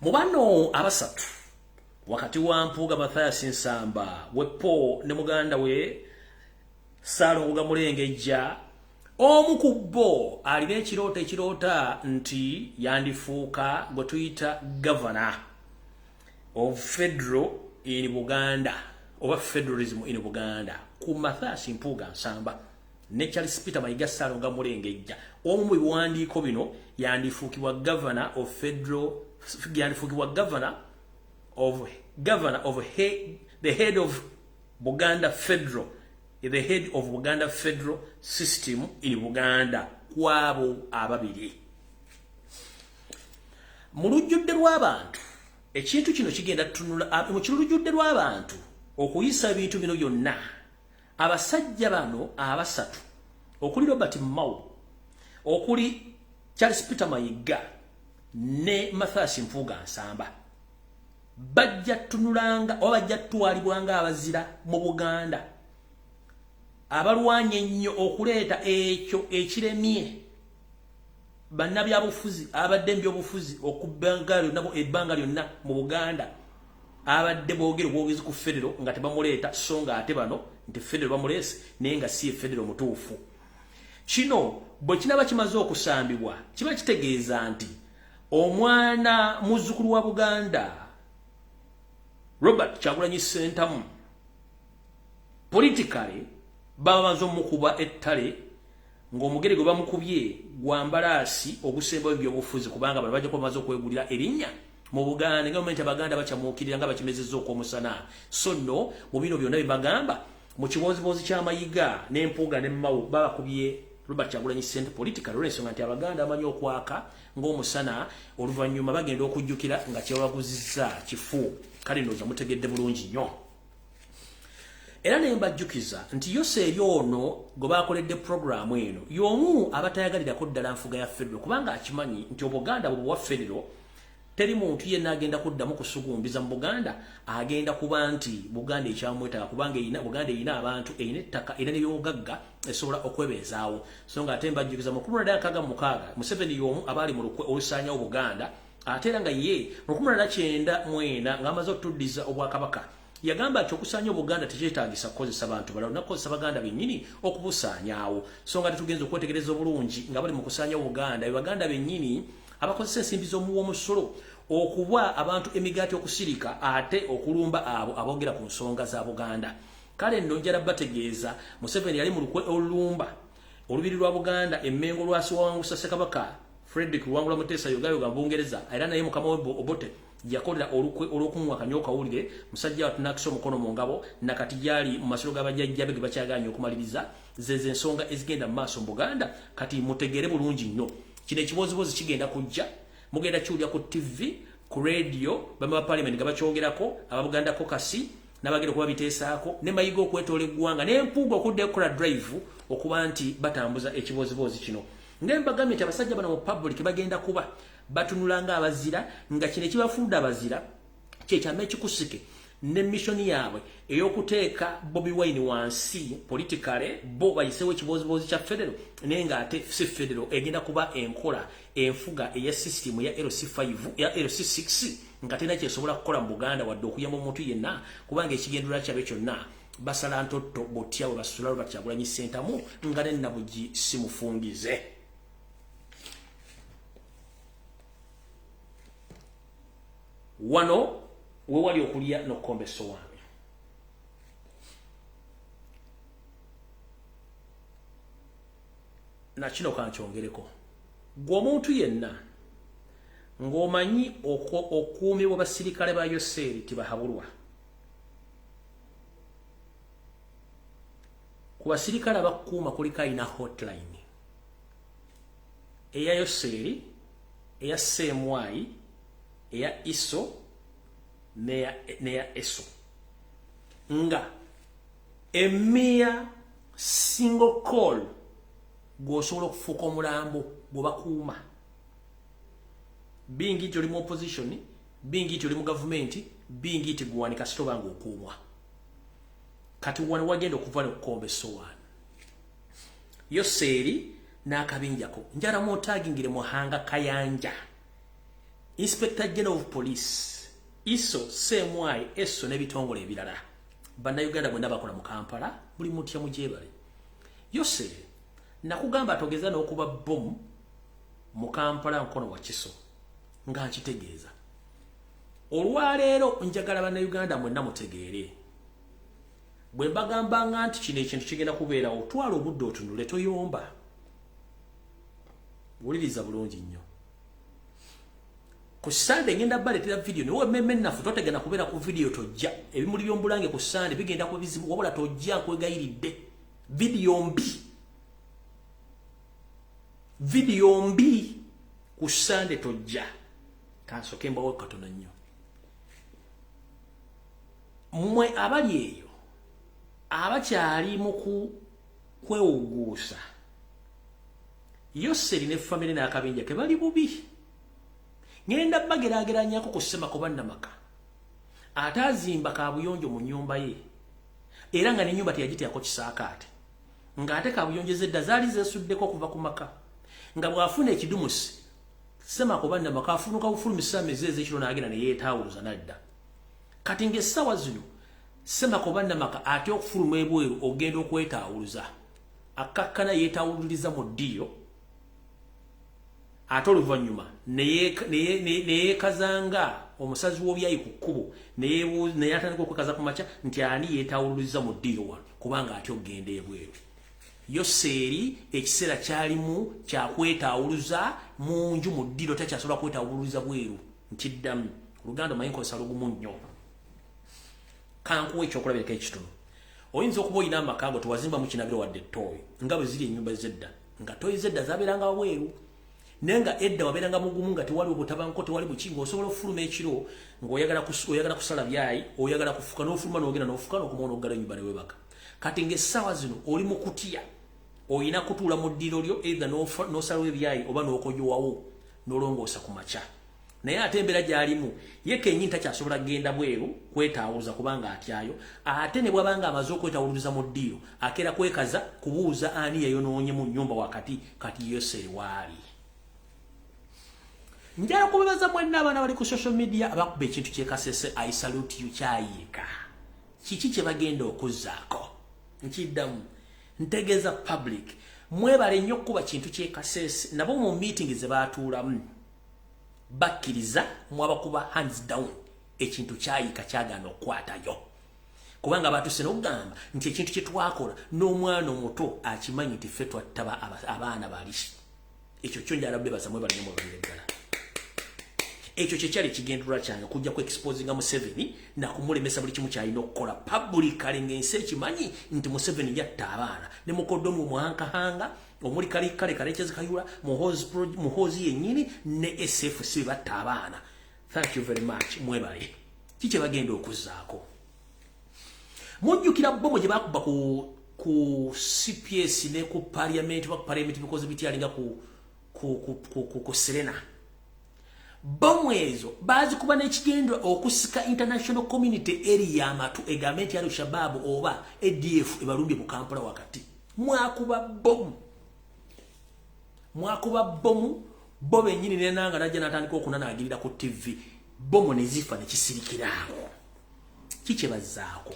Mu bano abasatu, wakati wa Mpuuga Mathias Nsamba Wepo ne muganda we Ssaalongo Mulengejja, omu ku bo alina ekirooto ekiroota nti yandifuuka gwe tuyita governor of federal in Buganda oba federalism in Buganda. Ku Mathias Mpuuga Nsamba ne Charles Peter Mayiga Ssaalongo Mulengejja, omu mu biwandiiko bino yandifuukibwa governor of federal, yandifuukibwa governor of governor of the head of Buganda Federal, the head of Buganda Federal System in Buganda, kwabo ababiri. Mu lujjudde lw'abantu ekintu kino kigenda tunula, mu lujjudde lw'abantu okuyisa ebintu bino byonna, abasajja bano abasatu okuli Robert Mao, okuli Charles Peter Mayiga ne Mathias Mpuuga Nsamba, bajja tunulanga oba bajja tutwalibwanga abazira mu Buganda, abalwanye ennyo okuleeta ekyo ekiremye bannabyabufuzi abadde mbyobufuzi okubbanga lyonna ebbanga lyonna mu Buganda, abadde boogera obwogezi ku federo nga tebamuleeta, so nga ate bano nti federo bamuleese naye nga si federo mutuufu. Kino bwe kinaba kimaze okusambibwa kiba kitegeeza nti omwana muzzukulu wa Buganda Robert Kyagulanyi Ssentamu politically baba bamaze omukuba ettale ng'omugere gwe bamukubye gwa mbalaasi ogusembayo ebyobufuzi, kubanga bano bajja kuba bamaze okwegulira erinnya mu Buganda nga nti Abaganda bakyamuukirira nga bakimezezza okw'omusana. So nno mu bino byonna bye bagamba mu kibooziboozi kya Mayiga n'Empuuga ne Mao, babakubye Robert Kyagulanyi Ssentamu politically olw'ensonga nti Abaganda bamanyi okwaka ng'omusana, oluvannyuma bagenda okujjukira nga kyebabaguzizza kifu. Kale ndowooza mutegedde bulungi nnyo. Era ne mbajjukiza nti Yoseeri ono gwe bakoledde puroguramu eno y'omu abatayagalirako ddala nfuga ya federo, kubanga akimanyi nti Obuganda bwe buwa federo teri muntu yenna agenda kuddamu kusugumbiza mu Buganda, agenda kuba nti Buganda ekyamwetaaga, kubanga Buganda erina abantu, erina ettaka, erina n'ebyobugagga esobola okwebeezaawo. So nga ate mbajjukiza mu 1966 Museveni y'omu abaali mu lukwe olusaanyawo Buganda, ate era nga ye mu 1994 ng'amaze okutuddiza obwakabaka yagamba nti okusaanya Obuganda tekyetaagisa kukozesa bantu balala, nakukozesa Baganda bennyini okubusaanyaawo. So nga tetugenza okwetegereza obulungi nga bali mu kusaanya Obuganda, be Baganda bennyini abakozesa ensimbi z'omuwa omusolo okuwa abantu emigaati okusirika ate okulumba abo aboogera ku nsonga za Buganda. Kale nno njala bategeeza Museveni yali mu lukwe olulumba olubiri lwa Buganda Emmengo lwasiwangusa Ssekabaka Frederick Luwangula Muteesa Yogayoga Bungereza, era naye mukama we Obote yakolera olukwe olw'okumuwa akanywa kawulire musajja wattu n'akisa omukono mu ngabo, nakati gyali mu masiro g'abajjajja be ge bakyagaanye okumaliriza. Zeze ensonga ezigenda mu maaso mu Buganda. Kati mutegeere bulungi nnyo, kino ekibozibozi kigenda kujja, mugenda kiwulira ku TV, ku radio, bama ba parliament nga bakyogerako, aba Buganda Caucus n'abagenda okuba biteesaako, ne Mayiga okwetoola eggwanga n'Empuuga okudda ekola drive okuba nti batambuza ekibozibozi kino. Ngembagambye nti abasajja bano mu public bagenda kuba batunula nga abazira, nga kino ekibafuudde abazira kyekyama ekikusike ne mission yaabwe ey'okuteeka Bobi Wine wansi politically, bo bayisewo ekibozibozi kya federo, naye ng'ate si federo, egenda kuba enkola enfuga eya system ya LC5 ya LC6 nga terina kyesobola kukola mu Buganda wadde okuyamba omuntu yenna, kubanga ekigendererwa kyabwe kyonna basala ntotto botya bwe basula Robert Kyagulanyi Ssentamu nga ne Nabugi simufungize. Wano wewali okulya n'okukomba essowaani. Nakino kankyongereko, gwe omuntu yenna ng'omanyi okuumibwa basirikale ba Yoseeri Tibahabulwa, ku basirikale abakuuma kuliko alina hotline eya Yoseeri, eya CMI, eya ISO neya ESO, nga emia single call gw'osobola okufuuka omulambo gwe bakuuma. Bingi nti oli mu opposition, bingi nti oli mu gavumenti, bingi nti gwewanika sitoba nga okuumwa. Kati wano wagenda okuva nokukomba essowaani Yoseeri n'akabinjako. Njala mutagingire Muhanga Kayanja, Inspector General of Police, ISO, CMI, ESO n'ebitongole ebirala. Bannayuganda bwenna bakola mu Kampala, buli mutya mugyebale. Yoseeri nakugamba togeza n'okuba bomu mu Kampala nkono wa kiso, nga nkitegeeza. Olwaleero njagala Bannayuganda mwenna mutegeere bwe mbagambanga nti kino ekintu kigenda kubeerawo. Twala obudde otunule, toyomba, wuliriza bulungi nnyo. Ku Sande ngenda baleetera video, naye wemmeme nnafu totegana kubeera ku video. Tojja, ebimuli by'omubulange ku Sande bigenda ku bizibu, wabula tojja, nkwegayiridde. Video mbi, video mbi ku Sande, tojja. Kansoke mbawo katono nnyo. Mmwe abali eyo abakyali mu kwewuguusa, Yoseri ne famire n'akabinja ke bali bubi. Ŋŋenda bageraageranyako ku Ssemako Bannamaka ate azimba kabuyonjo mu nnyumba ye, era nga n'ennyumba teyagiteekako kisaakaate, ng'ate kabuyonjo zedda zaali zeesuddeko okuva ku maka, nga bw'afuna ekidumusi, Ssemako Bannamaka afunuka bufulumisa amezi ez'ekiro n'agenda ne yeetaawuluza n'adda. Kati ng'essaawa zino Ssemako Bannamaka ate okufuluma ebweru ogenda okwetaawuluza, akkakkana yeetaawululiza mu ddiiro, ate oluvannyuma neyeekazanga omusazi w'obyayi ku kkubo, naye atandika okwekaza ku makya nti ani yeetaawululiza mu ddiiro wano, kubanga atya okugenda ebweru. Yoseeri ekiseera kyalimu kyakwetaawuluza mu nju mu ddiiro, takyasobola kwetaawululiza bweru. Nkiddamu, Oluganda omanyi nkozesa lugumu nnyo. Kankuwa ekyokulabirako ekitono. Oyinza okuba olina amaka go, tewazimbamu kinabiro wadde toilet, nga bwe ziri ennyumba zedda, nga toilet zedda zabeeranga wabweru, naye nga edda wabeeranga mugumu, nga tewali obutabanko, tewali buki, ng'osobola okufuluma ekiro ng'oyagala kusala byayi, oyagala kufuka, n'ofuluma n'ogenda n'ofuka n'okomawo n'oggala ennyumba ne weebaka. Kati ng'essaawa zino oli mu kutya, olina kutuula mu ddiiro lyo, either n'osalawo ebyayi oba n'okojowawo n'olongoosa ku makya. Naye ate embeera gy'alimu, ye kennyini takyasobola kugenda bweru kwetaawuluza kubanga atyayo, ate ne bw'abanga amaze okwetawuluza mu ddiiro, akeera kwekaza kubuuza ani yayonoonye mu nnyumba wakati. Kati Yoseri waali, njala kubebaza mwenna abaana bali ku social media abakuba ekintu kyekasese. I salute you. Kyayiika kiki kye bagenda okuzzaako? Nkiddamu, ntegeeza public, mwebale nnyo okukuba kintu kyekasese. Nabo mu meeting ze baatuulamu bakkiriza, mwabakuba hands down. Ekintu kyayiika, kyagaana okukwatayo, kubanga batuse n'okugamba nti ekintu kye twakola n'omwana omuto akimanyi nti ffe twattaba abaana bali. Ekyo kyo njala bebaza, mwebale nnyo, mwebalire ddala. Ekyo kyekyali ekigendererwa kyange, kujja ku exposinga Museveni nakumulemesa buli kimu kyalina okukola publicly, ng'ensi ekimanyi nti Museveni yatta abaana ne mukoddomu omuhankahanga omuli kale kale Kalekezi Kayula, Muhoozi yennyini ne SFC batta abaana. Thank you very much, mwebale. Kiki bagenda okuzzaako? Mujjukira bomu gye bakuba ku CPS ne ku parliament, ba parliament bikoze bityalinga ku Serena. Bomu ezo bazikuba n'ekigendo okusika international community area amatu, egambe nti Al Shabaab oba ADF ebalumbye mu Kampala wakati. Mwakuba bomu, mwakuba bomu, bo bennyini nenanga najja n'atandika okunanaagirira ku TV, bomu ne zifa ne kisirikiraawo. Kiki bazzaako?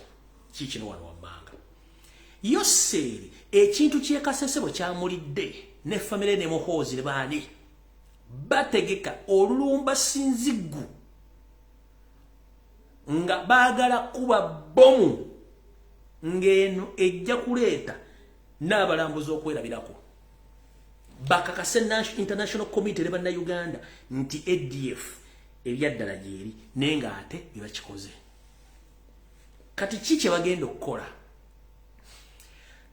Kikino wano wammanga, Yoseeri ekintu kyekasese bwe kyamulidde ne famire ne Muhoozi ne baani, bategeka olulumba sinziggu nga baagala kuba bomu, ng'eno ejja kuleeta n'abalambuzi okwerabirako, bakakase international community ne Bannayuganda nti ADF ebyaddala gyeri, naye ng'ate bye bakikoze. Kati ki kye bagenda okukola?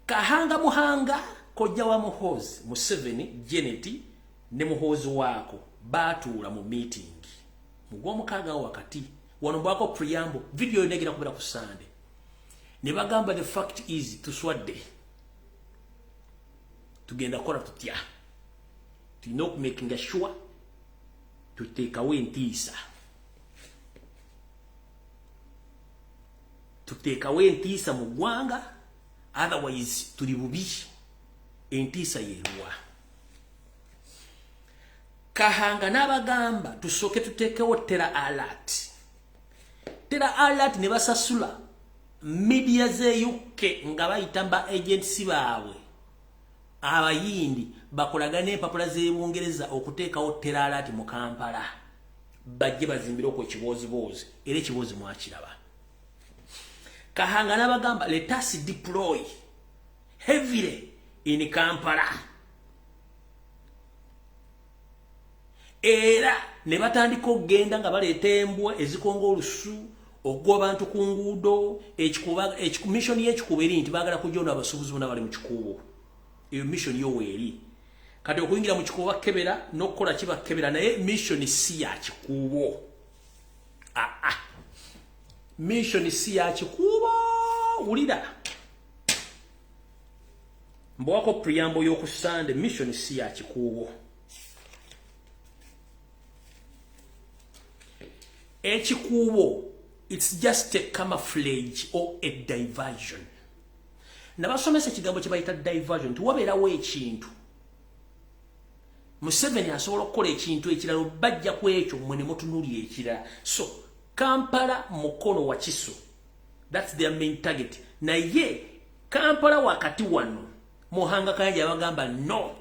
Kahanga Muhanga, kojja wa Muhoozi, Museveni, Janet ne Muhoozi waako baatuula mu meeting mu Gwomukaaga wakati wano, mbwako preamble video yonna egenda kubeera ku Sande, ne bagamba, "The fact is tuswadde, tugenda kukola tutya? Tulina okumakinga sure tuteekawo entiisa, tuteekawo entiisa mu ggwanga, otherwise tuli bubi." Entiisa yeruwa? Kahanga n'abagamba, "Tusooke tuteekewo terror alert." Terror alert ne basasula media ze UK nga bayita ba agents baabwe Abayindi bakolagane empapula z'Ebungereza okuteekawo terror alert mu Kampala, bajje bazimbire okwo ekibooziboozi. Era ekiboozi mwakiraba. Kahanga n'abagamba, "Let us deploy heavily in Kampala." Era Ne batandika okugenda nga baleeta embwa ezikonga olusu okugoba abantu ku nguudo. Mission y'ekikuubo eri nti baagala kujona abasuubuzi bonna bali mu Kikuubo. Eyo mission yo weeri. Kati okuyingira mu Kikuubo bakebera n'okukola kibakebera, naye mission si ya Kikuubo. Aa, mission si ya Kikuubo. Wulira, mbawako preamble y'okusande. Mission si ya Kikuubo. Ekikuubo, it's just a camouflage or a diversion. Nabasomesa ekigambo kye bayita diversion, nti wabeerawo ekintu, Museveni asobola okukola ekintu ekirala, bajja ku ekyo, mmwe ne mutunuulira ekirala. So Kampala, Mukono, Wakiso, that's their main target. Naye Kampala wakati wano, Muhanga Kayanja yabagamba, "No,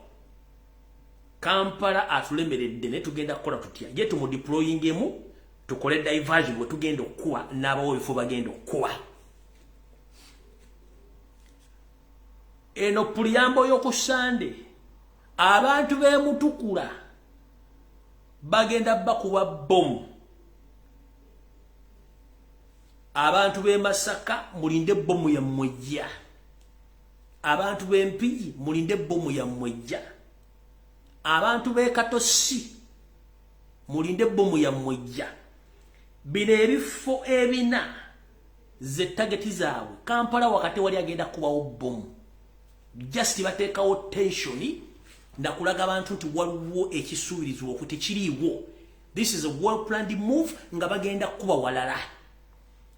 Kampala atulemeredde, naye tugenda kukola tutya? Ye tumudeployingemu, tukole diversion bwe tugenda okukuba n'abawo ebifo bagenda okukuba." Eno preamble y'okusande. Abantu b'emutukula bagenda bakuba bomu. Abantu b'e Masaka, mulinde bomu yammwe ejja. Abantu b'Empigi, mulinde bomu yammwe ejja. Abantu b'e Katosi, mulinde bomu yammwe ejja. Bino ebifo ebina ze target zaabwe. Kampala wakati wali agenda kubawo bomu. Just bateekawo tension nakulaga abantu nti waliwo ekisuubirizibwa oku tekiriiwo. This is a well planned move nga bagenda kuba walala.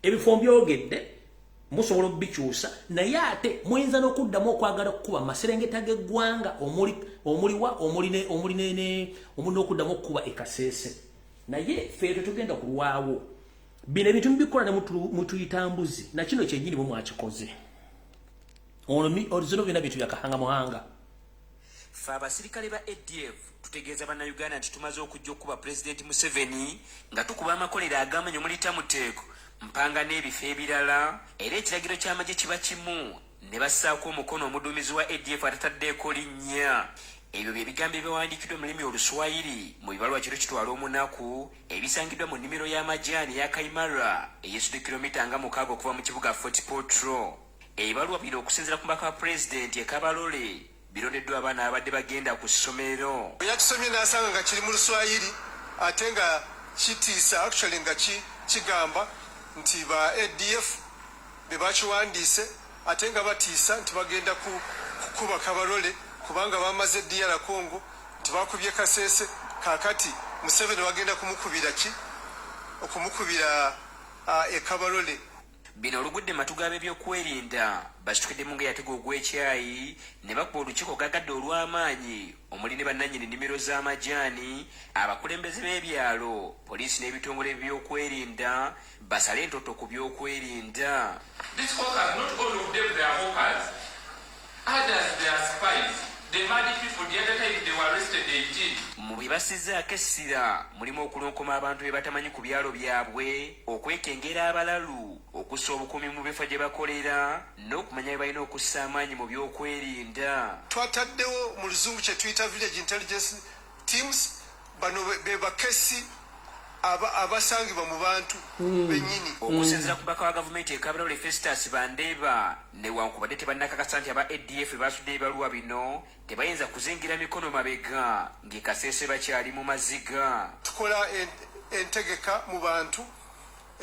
Ebifo mbyogedde, musobola okubikyusa, naye ate muyinza n'okuddamu okwagala okukuba maserengeta g'eggwanga omuliwa omuli n'okuddamu okukuba ekaseese. Naye ffe tetugenda kulwawo. Bino ebintu mubikola ne mutuyita mbuzi. Nakino kyennyini bwe mwakikoze. Ono zino byonna bintu byakahanga muhanga. Ffe abasirikale ba ADF tutegeeza Bannayuganda nti tumaze okujja okukuba Pulezidenti Museveni nga tukuba amakolero ag'amanyi omuli Tamuteeko, Mpanga n'ebifo ebirala, era ekiragiro ky'amagye kiba kimu ne bassaako omukono omuduumizi wa ADF atataddeeko linnya. Ebyo bye bigambo ebiwandiikiddwa mu lulimi Oluswayiri mu bibaluwa kiro kitwala omunaku ebisangiddwa mu nnimiro y'amajaani eya Kaimara eyesudde kilomita nga 6 okuva mu kibuga Fort Portal. Ebibaluwa bino, okusinziira ku mubaka wa Pulezidenti e Kabarole, birondeddwa abaana ababadde bagenda ku ssomero. Yakisomye n'asanga nga kiri mu Luswayiri ate nga kitiisa, actually nga kigamba nti ba ADF be bakiwandiise ate nga batiisa nti bagenda kukuba Kabarole kubanga bamaze DR Congo, nti bakubye Kasese, kaakati Museveni bagenda kumukubira ki? Okumukubira e Kabarole. Bino olugudde matu g'ab'ebyokwerinda basitukiddemu nga eyatega ogw'ekyayi ne bakuba olukiiko gagadde olw'amaanyi omuli ne bannannyini nnimiro z'amajaani, abakulembeze b'ebyalo, poliisi n'ebitongole by'ebyokwerinda basale entoto ku byokwerinda. These hawkers, not all of them, they are hawkers. Others, they are spies. The mad people, the other time they were arrested 18. Mu bye bassizzaako essira mulimu okulonkoma abantu be batamanyi ku byalo byabwe, okwekengera abalalu, okussa obukuumi mu bifo gye bakolera n'okumanya bye balina okussa amaanyi mu byokwerinda. Twataddewo mu Luzungu kye tuyita village intelligence teams. Bano be bakesi abasangibwa mu bantu bennyini. Okusinziira ku mubaka wa gavumenti e Kabarole, Festus Bandeeba, newankubadde tebannakakasa nti aba ADF basudde ebibaluwa bino, tebayinza kuzingira mikono mabega ng'ekaseese bakyali mu maziga. Tukola entegeka mu bantu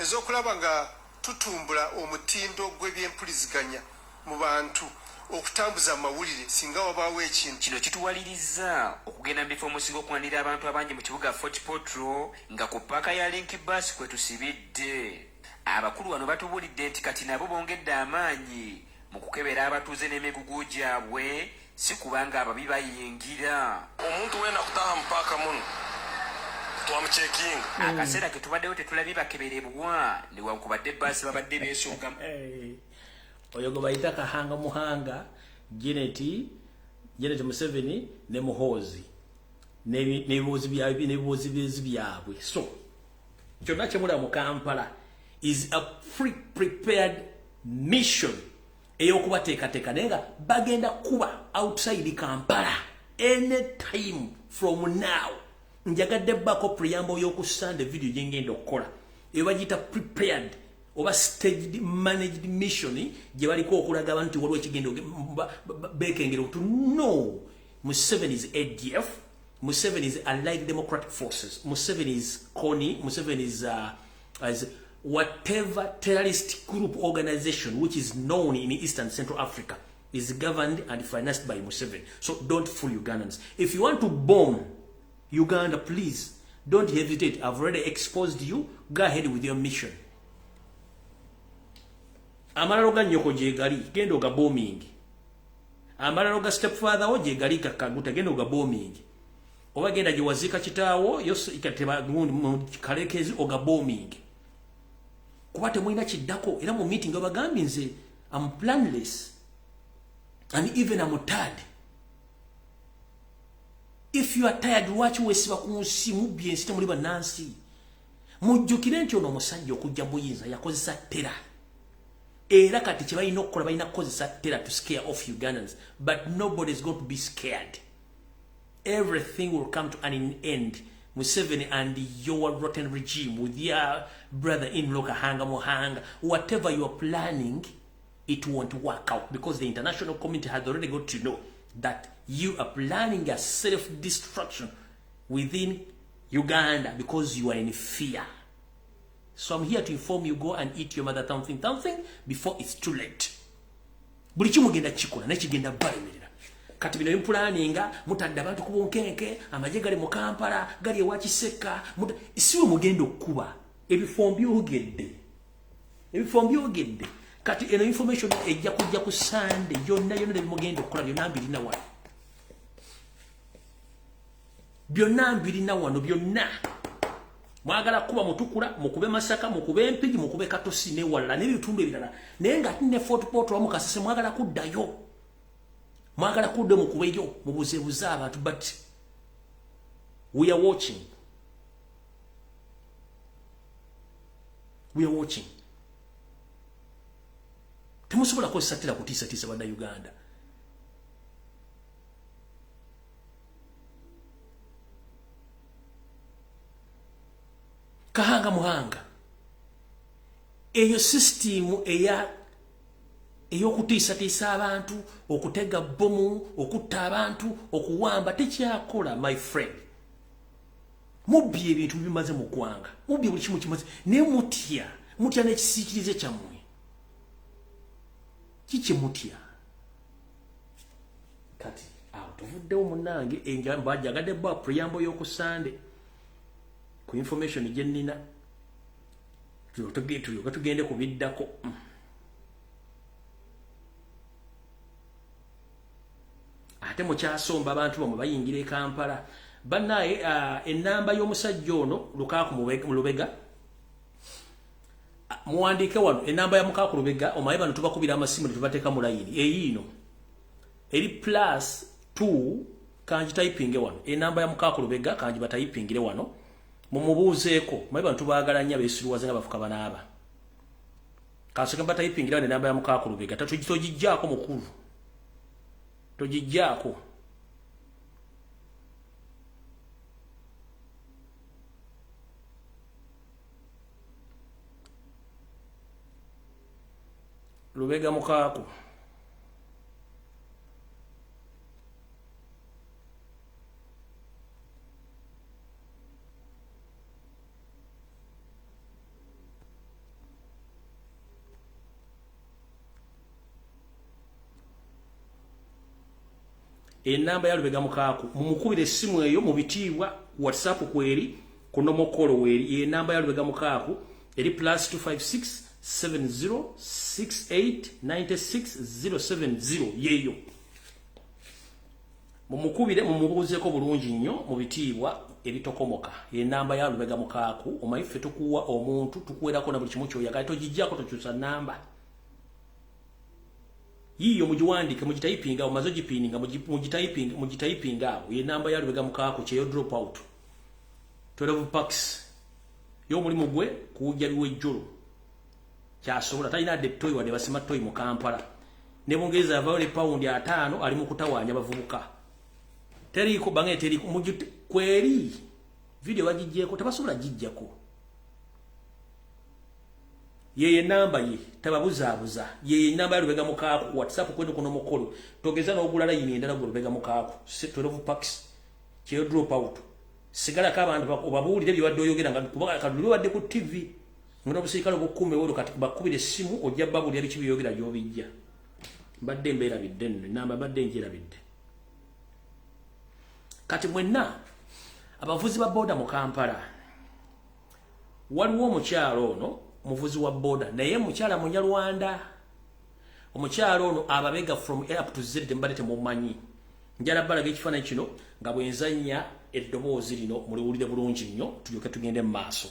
ez'okulaba nga tutumbula omutindo gw'ebyempuliziganya mu bantu okutambuza amawulire singa wabaawo ekintu. Kino kituwalirizza okugenda mu bifo omusinga okuŋŋaanira abantu abangi mu kibuga Fort Portal, nga ku ppaaka ya Link Bus kwe tusibidde. Abakulu wano batubuulidde nti kati nabo bongedde amaanyi mu kukebera abatuuze n'emigugu gyabwe, si kubanga ababi bayingira. Omuntu wena kutaha mpaka muno twamucheckinga. Akaseera ke tubaddewo tetulabye bakeberebwa, newankubadde baasi babadde beesooka. Oyo gwe bayita Kahanga Muhanga, Janet Museveni ne Muhoozi n'ebibuuzi byabwe byabwe. So kyonna kyemulaba mu Kampala is a pre-prepared mission ey'okubateekateeka, naye nga bagenda kuba outside Kampala anytime from now. Njagadde bako preamble y'okusanda video gye ngenda okukola. Eyo bagiyita prepared oba staged managed mission gye baliko okulaga abantu nti waliwo ekigenda bekengera otu. No, Museveni is ADF, Museveni is Allied Democratic Forces, Museveni is Kony, Museveni is as whatever terrorist group organization which is known in Eastern and Central Africa is governed and financed by Museveni. So don't fool Ugandans. If you want to bomb Uganda, please don't hesitate. I've already exposed you. Go ahead with your mission. Amalalo ga nnyoko gye gali, genda oga bombing. Amalalo ga stepfather wo gye gali kakaguta, genda oga bombing. Oba genda gye waziika kitaawo Kalekezi oga bombing. Kuba temulina kiddako. Era mu meeting babagambye nze I'm planless and even I'm tired. If you are tired, lwaki weesiba ku nsi? Mubbye ensi, temuli bannansi. Mujjukire nti ono omusajja okujja muyinza yakozesa terror, era kati kye balina okukola, balina kukozesa terror to scare off Ugandans, but nobody is going to be scared. Everything will come to an end. Museveni and your rotten regime with your brother-in-law Kahanga Muhanga, whatever you are planning, it won't work out because the international community has already got to know that you are planning a self-destruction within Uganda because you are in fear. So I'm here to inform you, go and eat your mother something something before it's too late. Buli kimu genda kikola naye kigenda balemerera. Kati bino bimupulaninga, mutadde abantu ku bunkenke, amagye gali mu Kampala, gali ewa Kiseka, siwe mugenda okukuba. Ebifo mbyogedde, ebifo mbyogedde. Kati eno information ejja kujja ku Sande yonna yonna. Ebimugenda okukola byonna mbirina wano, byonna mbirina wano byonna. Mwagala kuba Mutukula, mukube Masaka, mukube Mpigi, mukube Katosi newalala n'ebitundu ebirala, naye nga ne Fort Portal wamu Kasese mwagala kuddayo, mwagala kudde mukubeyo, mubuzebuze abantu, but we are watching, we are watching. Temusobola kukozesa terror kutiisatiisa bannayuganda. Kahanga Muhanga, eyo sisitimu eya ey'okutiisatiisa abantu, okutega bbomu, okutta abantu, okuwamba, tekyakola. My friend, mubbye ebintu bimaze mu ggwanga, mubbye buli kimu kimaze, naye mutya, mutya n'ekisiikirize kyammwe. Kiki mutya? Kati awo tuvuddewo munnange. Njagadde bba preamble y'okusande ku information gye nnina, tulyoke tugende ku biddako. Ate mukyasomba abantu bamwe bayingira e Kampala. Bannaye, ennamba y'omusajja ono Lukaaku mu Lubega, muwandiike wano ennamba ya Mukaaku Lubega. Omaye bano tubakubira amasimu ne tubateeka mu layini eyiino eri +2. Kangi typinge wano enamba ya Mukaaku Lubega, kangi batayipingire wano mumubuuzeeko. Maye bano tubaagala nnyo, abeesiruwaze nga bafuka banaaba. Kansooke mbatayipingira wano enamba ya Mukaaku Lubega. Togijjaako mukulu, togijjaako. Lubega Mukaaku, enamba ya Lubega Mukaaku, mumukubire essimu eyo mu bitiibwa. WhatsApp kweri, ku nomokolo weeri. Enamba ya Lubega Mukaaku eri +256 70 68 96 070. Yeeyo, mumukubire mumubuuzeeko bulungi nnyo mu bitiibwa ebitokomoka. Enamba ya Lubega Mukaaku. Omanyi ffe tukuwa omuntu, tukuwerako na buli kimu kyoyagala. Togijjako, tokyusa namba yiyo. Mugiwandike, mugitayipinga, omaze ogipininga, mugitayipinga, mugitayipinga awo. Ye namba ya Lubega Mukaaku, kyeyo drop out 12 packs y'omulimu gwe kuwujja biwejjolo kyasobola. Talina dde toyi wadde basima toyi mu Kampala. Ne Bungereza avayo ne pawundi 50, ali mu kutawaanya bavubuka. Teriiko bange, teriiko. Kweri Video bagiggyeko, tebasobola giggyako. Yeye namba ye tababuzaabuza, yeye namba ya Lubega Mukaaku WhatsApp kwenu kuno mukolo togeza n'ogula layini endala gwe Lubega Mukaaku 12 packs kyeyo drop out. Sigalako abantu obabuulire bye badde oyogera nga kuba kalulu badde ku TV ng'ono obusirikale obukuume olwo kati bakubira essimu ojja babuulira biki byeyogera gy'obijja. Mbadde mbeerabidde nno enamba mbadde ngyerabidde. Kati mwenna abavuzi ba boda mu Kampala, waliwo omukyalo ono muvuzi wa boda naye mukyala Munyarwanda. Omukyalo ono ababega from A up to Z mbadde temumanyi. Njala balaga ekifaananyi kino nga bwe nzannya eddoboozi lino muliwulire bulungi nnyo tulyoke tugende mu maaso.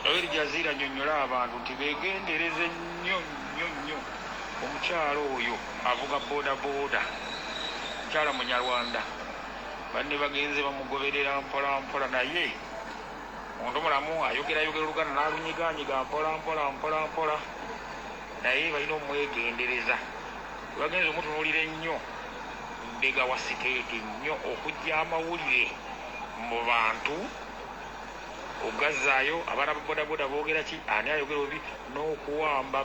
Eri Jazeera nnyonnyola abantu nti beegendereze nnyo nnyo nnyo omukyala oyo avuga bodaboda, mukyala Munyarwanda. Banne bagenze bamugoberera mpola mpola, naye muntu mulamu ayogerayogera Oluganda n'alunyigaanyiga mpola mpola mpola mpola, naye balina omwegendereza. Bagenze omutunuulira ennyo mbega wa siteeti nnyo okujja amawulire mu bantu ogazaayo abaana ba bodaboda boogera ki, ani ayogera obi, n'okuwamba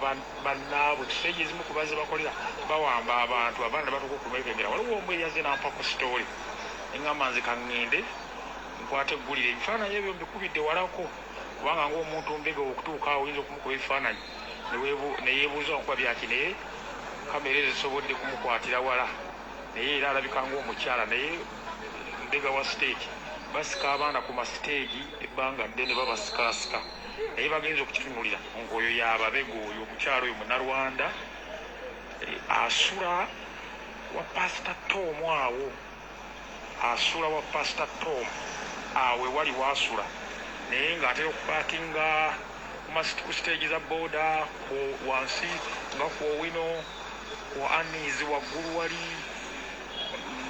bannaabwe. Siteegi ezimu ku bazze bakolera bawamba abantu, abaana ne batuuka okumwekengera. Waliwo omu eyazze n'ampa ku sitoole, ne ŋŋamba nze ka ŋŋende nkwate eggulire. Ebifaananyi ebyo mbikubidde walako, kubanga ng'omuntu mbega okutuuka awo oyinza okumukuba ebifaananyi ne yeebuuza nkuba byaki, naye kamera ezo zisobodde kumukwatira wala, naye era alabika ng'omukyala naye mbega wa siteegi. Basika abaana ku masiteegi ebbanga ddene babasikaasika, naye bagenza okukitunulira ng'oyo y'ababega. Oyo omukyala oyo Munnarwanda, asula wa Pasita Tom awo, asula wa Pasita Tom awo ewali waasula, naye ng'atera okupaakinga ku siteegi za boda ku wansi nga ku Owino ku Anis waggulu wali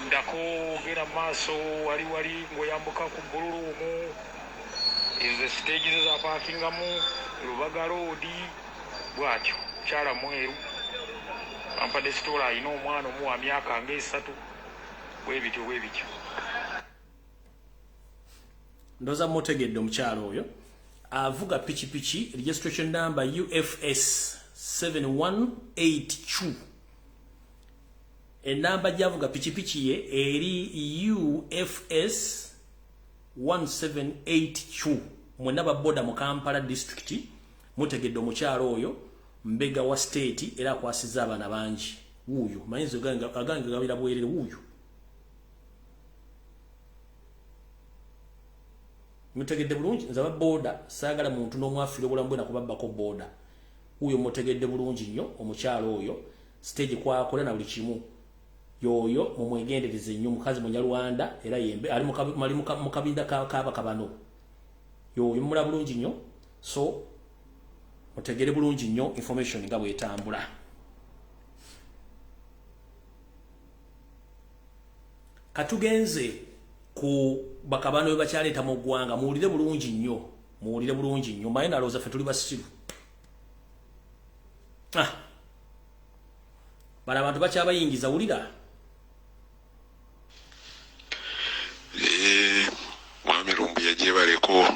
ndako genda maaso wali wali ng'oyambuka ku Bbululuumu, ezo siteegi ze zapaakingamu Lubaga Road bw'atyo. Mukyala mweru, bampadde sitoola, alina omwana omu wa myaka ng'esatu, bwe bityo bwe bityo. Ndowooza mutegedde omukyalo oyo avuga pikipiki, registration number UFS 718Q. Enamba gy'avuga pikipiki ye eri UFS 178Q. Mwenna ba boda mu Kampala district mutegedde omukyalo oyo mbega wa state era akwasizza abaana bangi. Wuuyo mayinza agange gabira bwerere wuuyo. Mutegedde bulungi, nze aba boda saagala muntu n'omwafiira obulamu bwe nakubabbako boda. Wuuyo mutegedde bulungi nnyo omukyalo oyo stage kwakola na buli kimu. Yoyo mumwegendereze nnyo, mukazi Munyarwanda era yembe ali mu kabinda k'abakabano. Yoyo mumula bulungi nnyo, so mutegere bulungi nnyo information nga bwetambula. Katugenze ku bakabano be bakyaleeta mu ggwanga, muwulire bulungi nnyo, muwulire bulungi nnyo. Maye nalowooza ffe tuli basiru. Bano abantu bakyabayingiza, wulira. Mwami Lumbuye gyebaleko,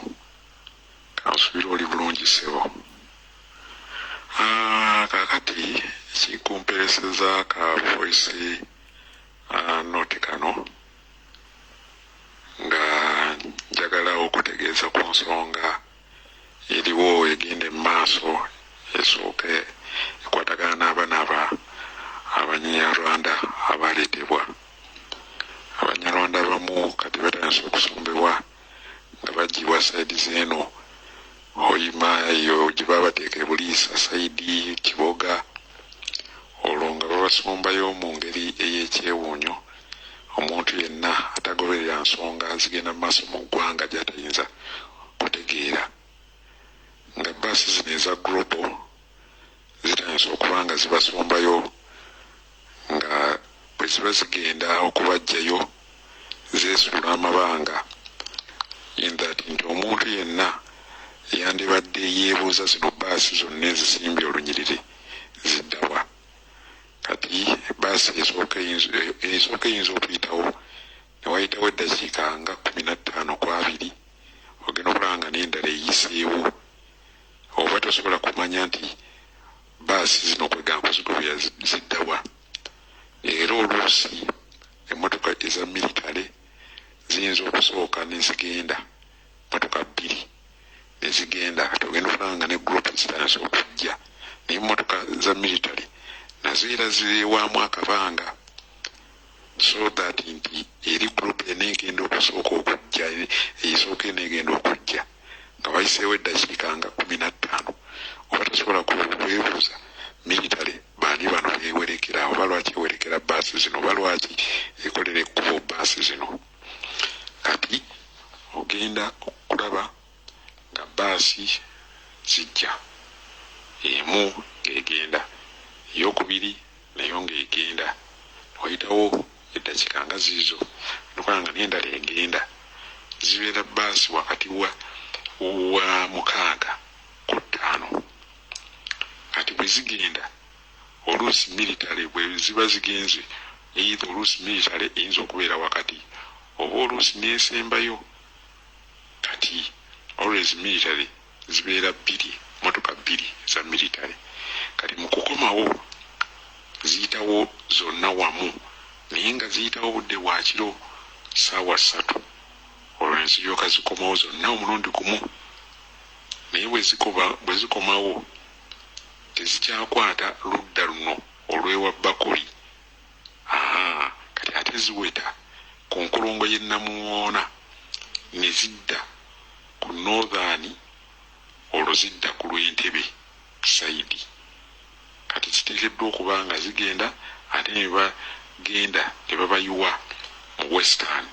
kansubira oli bulungi ssebo. Kaakati ekinkumpereseza ka voice note kano nga njagala okutegeeza ku nsonga eriwo egenda emmaaso esooka ekwatagana n'abaana aba Abanyarwanda abaleetebwa. Abanyarwanda abamu kati batandise okusombebwa nga baggyibwa side z'eno Hoima eyo gye baba bateeka e Buliisa, side Kiboga, olwo nga babasombayo mu ngeri ey'ekyewuunyo omuntu yenna atagoberera nsonga zigenda mu maaso mu ggwanga gy'atayinza kutegeera, nga baasi zino eza Global zitandise okuba nga zibasombayo, nga bwe ziba zigenda okubaggyayo zeesuula amabanga in that nti omuntu yenna yandibadde yeebuuza zino baasi zonna ezisimbye olunyiriri zidda wa. Kati baasi esooka eyinza okuyitawo ne wayitawo eddakiika nga 15 ku 20, ogenda okulaba nga n'endala eyiseewo. Oba tosobola kumanya nti baasi zino kwegamba kuzigobera ziddawa. Era oluusi emmotoka eza militale ziyinza okusooka nezigenda, mmotoka 2 nezigenda, kati ogenda okulaba nga ne group zitandise okujja. Naye emmotoka za militale nazo era ziwaamu akabanga, so that nti eri group eneegenda okusooka okujja, esooka eneegenda okujja nga bayiseewo eddakiika nga 15. Oba tosobola kwebuuza militale baani bano beewerekera, oba lwaki ewerekera baasi zino, oba lwaki ekolera ekkubo baasi zino. Kati ogenda okulaba nga baasi zijja, emu ng'egenda, eyokubiri nayo ng'egenda, wayitawo eddakiika nga ziizo nokola nga n'endala egenda. Zibeera baasi wakati wa 6 ku 5. Kati bwe zigenda, oluusi militale bwe ziba zigenze, either oluusi militale eyinza okubeera wakati oba oluusi n'esembayo. Kati always military zibeera 2, motoka 2 za military. Kati mu kukomawo ziyitawo zonna wamu, naye nga ziyitawo budde bwa kiro ssaawa 3, olwo ne ziryoka zikomawo zonna omulundi gumu. Naye bwe zikomawo tezikyakwata ludda luno olw'ewa Bakuli. Kati ate ziweta ku nkulungo y'e Namuŋoona ne zidda ku Northern, olwo zidda ku lw'Entebe sayidi. Kati kiteekeddwa okuba nga zigenda ate ne bagenda ne babayiwa mu Western,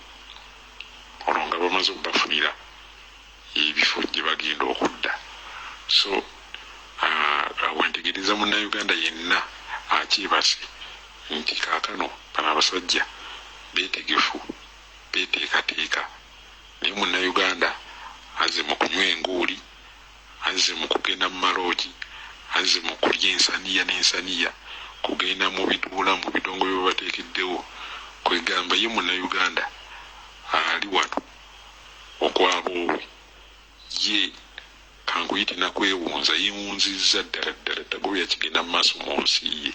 olwo nga bamaze okubafunira ebifo gye bagenda okudda. So wentegereza munnayuganda yenna akyebase nti kaakano bano abasajja beetegefu, beeteekateeka. Naye munnayuganda azze mu kunywa enguuli, azze mu kugenda mu maloogi, azze mu kulya ensaniya n'ensaniya, kugenda mu bituula mu bidongo bye babateekeddewo. Kwegamba ye munnayuganda ali wano okwaboowe ye kankuyite nakwewunza, yeewunzizza ddala ddala ddala yakigenda mu maaso mu nsi ye.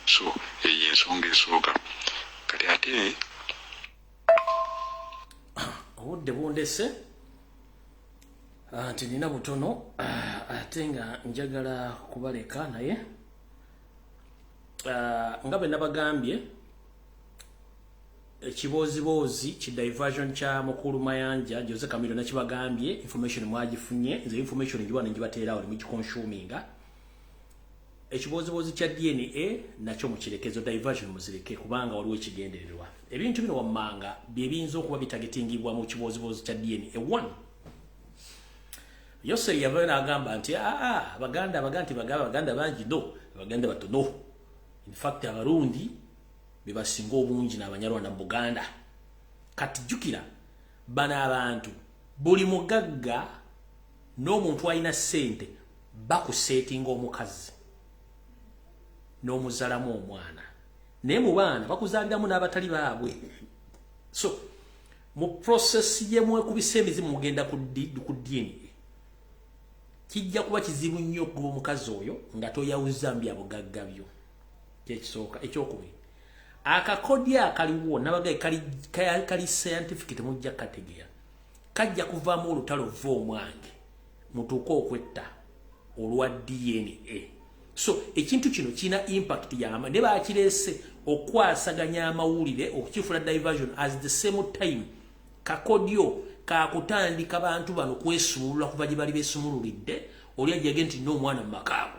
So eyo ensonga esooka. Kati ate obudde bundese nti nina butono, ate nga njagala kubaleka, naye nga bwe nabagambye ekibooziboozi ki diversion kya mukulu Mayanja Jose Chameleone nakibagambye, information mwagifunye, nze information ngiwa nengibateerawo ne mugiconsuminga. Ekibooziboozi kya DNA nakyo mukirekezo, diversion muzireke, kubanga waliwo ekigendererwa. Ebintu bino wammanga bye biyinza okuba bitagetingibwa mu kibooziboozi kya DNA. 1, Yoseri yavayo n'agamba nti Abaganda Abaganda bangi, no Abaganda batono. In fact Abarundi be basinga obungi n'Abanyarwanda mu Buganda. Kati jjukira bano abantu buli mugagga n'omuntu alina ssente bakuseetinga omukazi n'omuzalamu omwana, naye mu baana bakuzaaliramu n'abatali baabwe. So mu process y'emwekubisa emizimu mugenda ku DNA, kijja kuba kizibu nnyo okugoba omukazi oyo nga toyawuza mbya bugagga byo. Kyekisooka. Ekyokubiri, akakodyo akaliwo nabagaye kali scientific, temujja kategeera, kajja kuvaamu olutalo va omwange mutuuke okwetta olwa DNA. So ekintu kino kirina impact yama ne bakireese okwasaganya amawulire okukifuula diversion. As the same time kakodyo kakutandika bantu bano kwesumulula kuva gye bali beesumululidde. Oli ajjage nti n'omwana mu makaago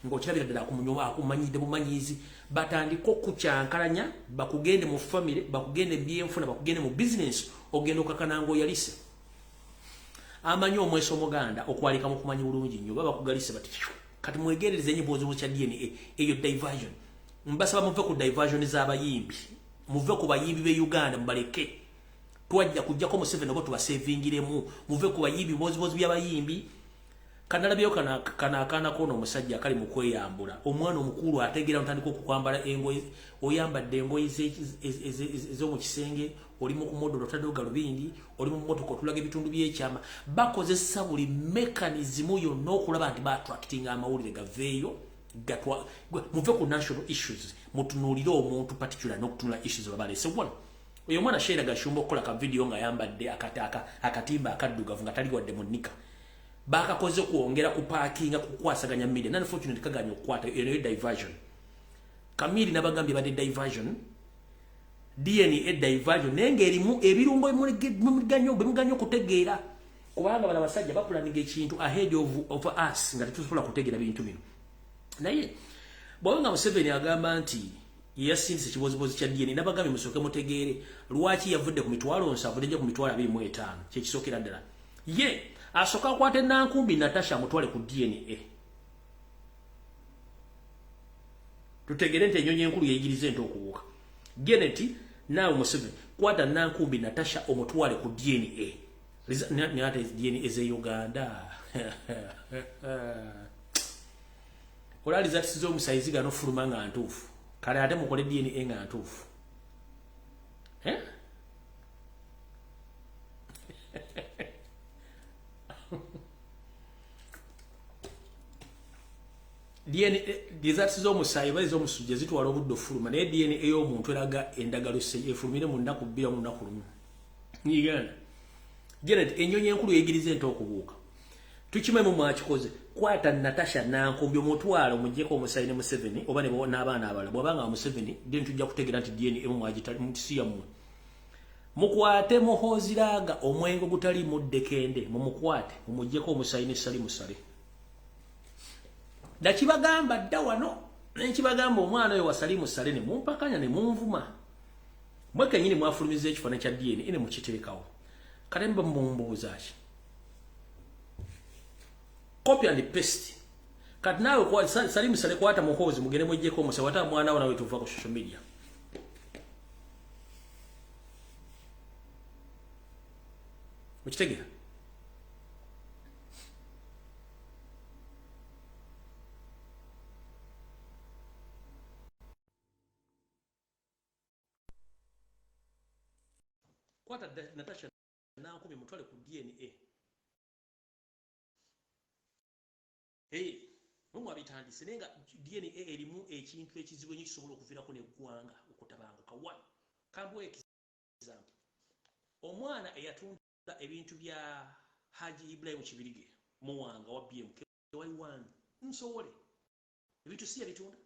ng'okirabira ddala akumanyidde bumanyiizi, batandike okukyankalanya, bakugende mu famire, bakugende mu byenfuna, bakugende mu bizinensi, ogenda okakana ng'oyalise. Amanyi omweso omuganda okwalika mu kumanyi bulungi nnyo, baba bakugalise bati. Kati mwegendereze nnyo ekibooziboozi kya DNA, eyo diversion. Mbasaba muve ku diversion z'abayimbi, muve ku bayimbi b'e Uganda, mubaleke. Twajja kujjako Museveni oba tubasevingiremu. Muve ku bayimbi, bibooziboozi by'abayimbi. Kanalabyeyo kana akaana koono omusajja akali mu kweyambula. Omwana omukulu ategeera otandika okukwambala engoye, oyambadde engoye ez'omu kisenge, oli mu kumodola otaddewo galubindi, oli mu mmotoka otulaga ebitundu by'ekyama. Bakozesa buli mechanism yonna okulaba nti baattractinga amawulire gaveeyo, muve ku national issues, mutunuulire omuntu particular n'okutunula issues babaleese. One, oyo omwana Sheila Gashumba okukola ka video ng'ayambadde akatimba akaddugavu nga tali wadde mu nnika. Bakakoze kwongera kupaakinga kukwasaganya media. Unfortunately kaganya okukwata eno diversion. Kamiri nabagambye badde diversion. DNA diversion naye erimu ebirungo bimuganyo okutegeera, kubanga bano abasajja bapulaninga ekintu ahead of us nga tetusobola kutegeera bintu bino. Naye bw'aba nga Museveni agamba nti yeyasindise ekibozibozi kya DNA, nabagambye musooke mutegeere lwaki yavudde ku 700,000 nejja ku 25,000. Kyekisookera ddala, ye asooka akwate Nankumbi Natasha amutwale ku DNA, tutegere nti ennyonyi enkulu yeyigiriza ente okubuuka. Janet naawe Museveni kwata Nankumbi Natasha omutwale ku DNA. Ate DNA eze Uganda olwa results z'omusaayi zigana ofuluma nga ntuufu, kale ate mukole DNA nga ntuufu. Eh? DNA results z'omusaayi oba ez'omusujja zitwala obudde ofuluma, naye DNA ey'omuntu eraga endagalo efulumire mu nnaku 2 mu lunaku lumu. Uganda Janet, ennyonyi enkulu yeyigiriza ente okubuuka. Tukimanyi mwakikoze. Kwata Natasha Nankumbi omutwalo omuggyeko omusaayi ne Museveni oba n'abaana abalala. Bw'abanga Museveni, then tujja kutegeera nti DNA emu mwagita si yammwe. Mukwate Muhoozi Laaga omwenge ogutaliimu ddekende, mumukwate mumuggyeko omusaayi ne Sali Musale. Nakibagamba dda wano, nenkibagamba omwana oyo wa Sali Musale ne mumpakanya ne munvuma. Mwe kennyini mwafulumiza ekifaananyi kya DNA ne mukiteekawo. Kale mba mumbuuza ki? Copy and paste. Kati naawe Sali Musale kwata Muhoozi mugende mweggyeko omusaayi, wata mwana wo nawe tuva ku social media. Okitegeera? Kwata Natasha Nankumbi mutwale ku DNA. Hey, mwe mwabitandise, naye nga DNA erimu ekintu ekizibu ennyo kisobola okuviirako n'eggwanga okutabanguka. One, kambuwe example. Omwana eyatunda ebintu bya Haji Ibrahim Kibirige Muwanga wa BMK Y1 nsobole ebintu si yabitunda.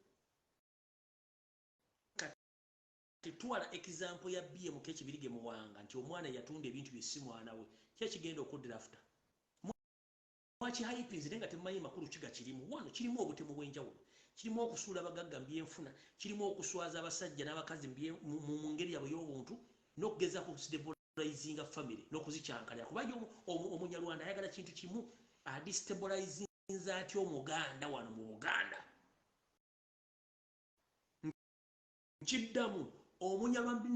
Kati twala example ya BMK Kibirige Muwanga nti omwana eyatunda ebintu bye si mwana we, ki ekigenda okuddira after? Mwakihayipinze naye nga temumanyi makulu kiga kirimu. Wano kirimu obutemu bw'enjawulo, kirimu okusuula abagagga mu byenfuna, kirimu okuswaza abasajja n'abakazi mu ngeri yaabwe y'obuntu, n'okugezaako okustabilizinga family n'okuzikyankalira, kuba ye omunyarwanda ayagala kintu kimu, adestabilizinza atya omuganda wano mu Buganda. Nkiddamu, omunyarwanda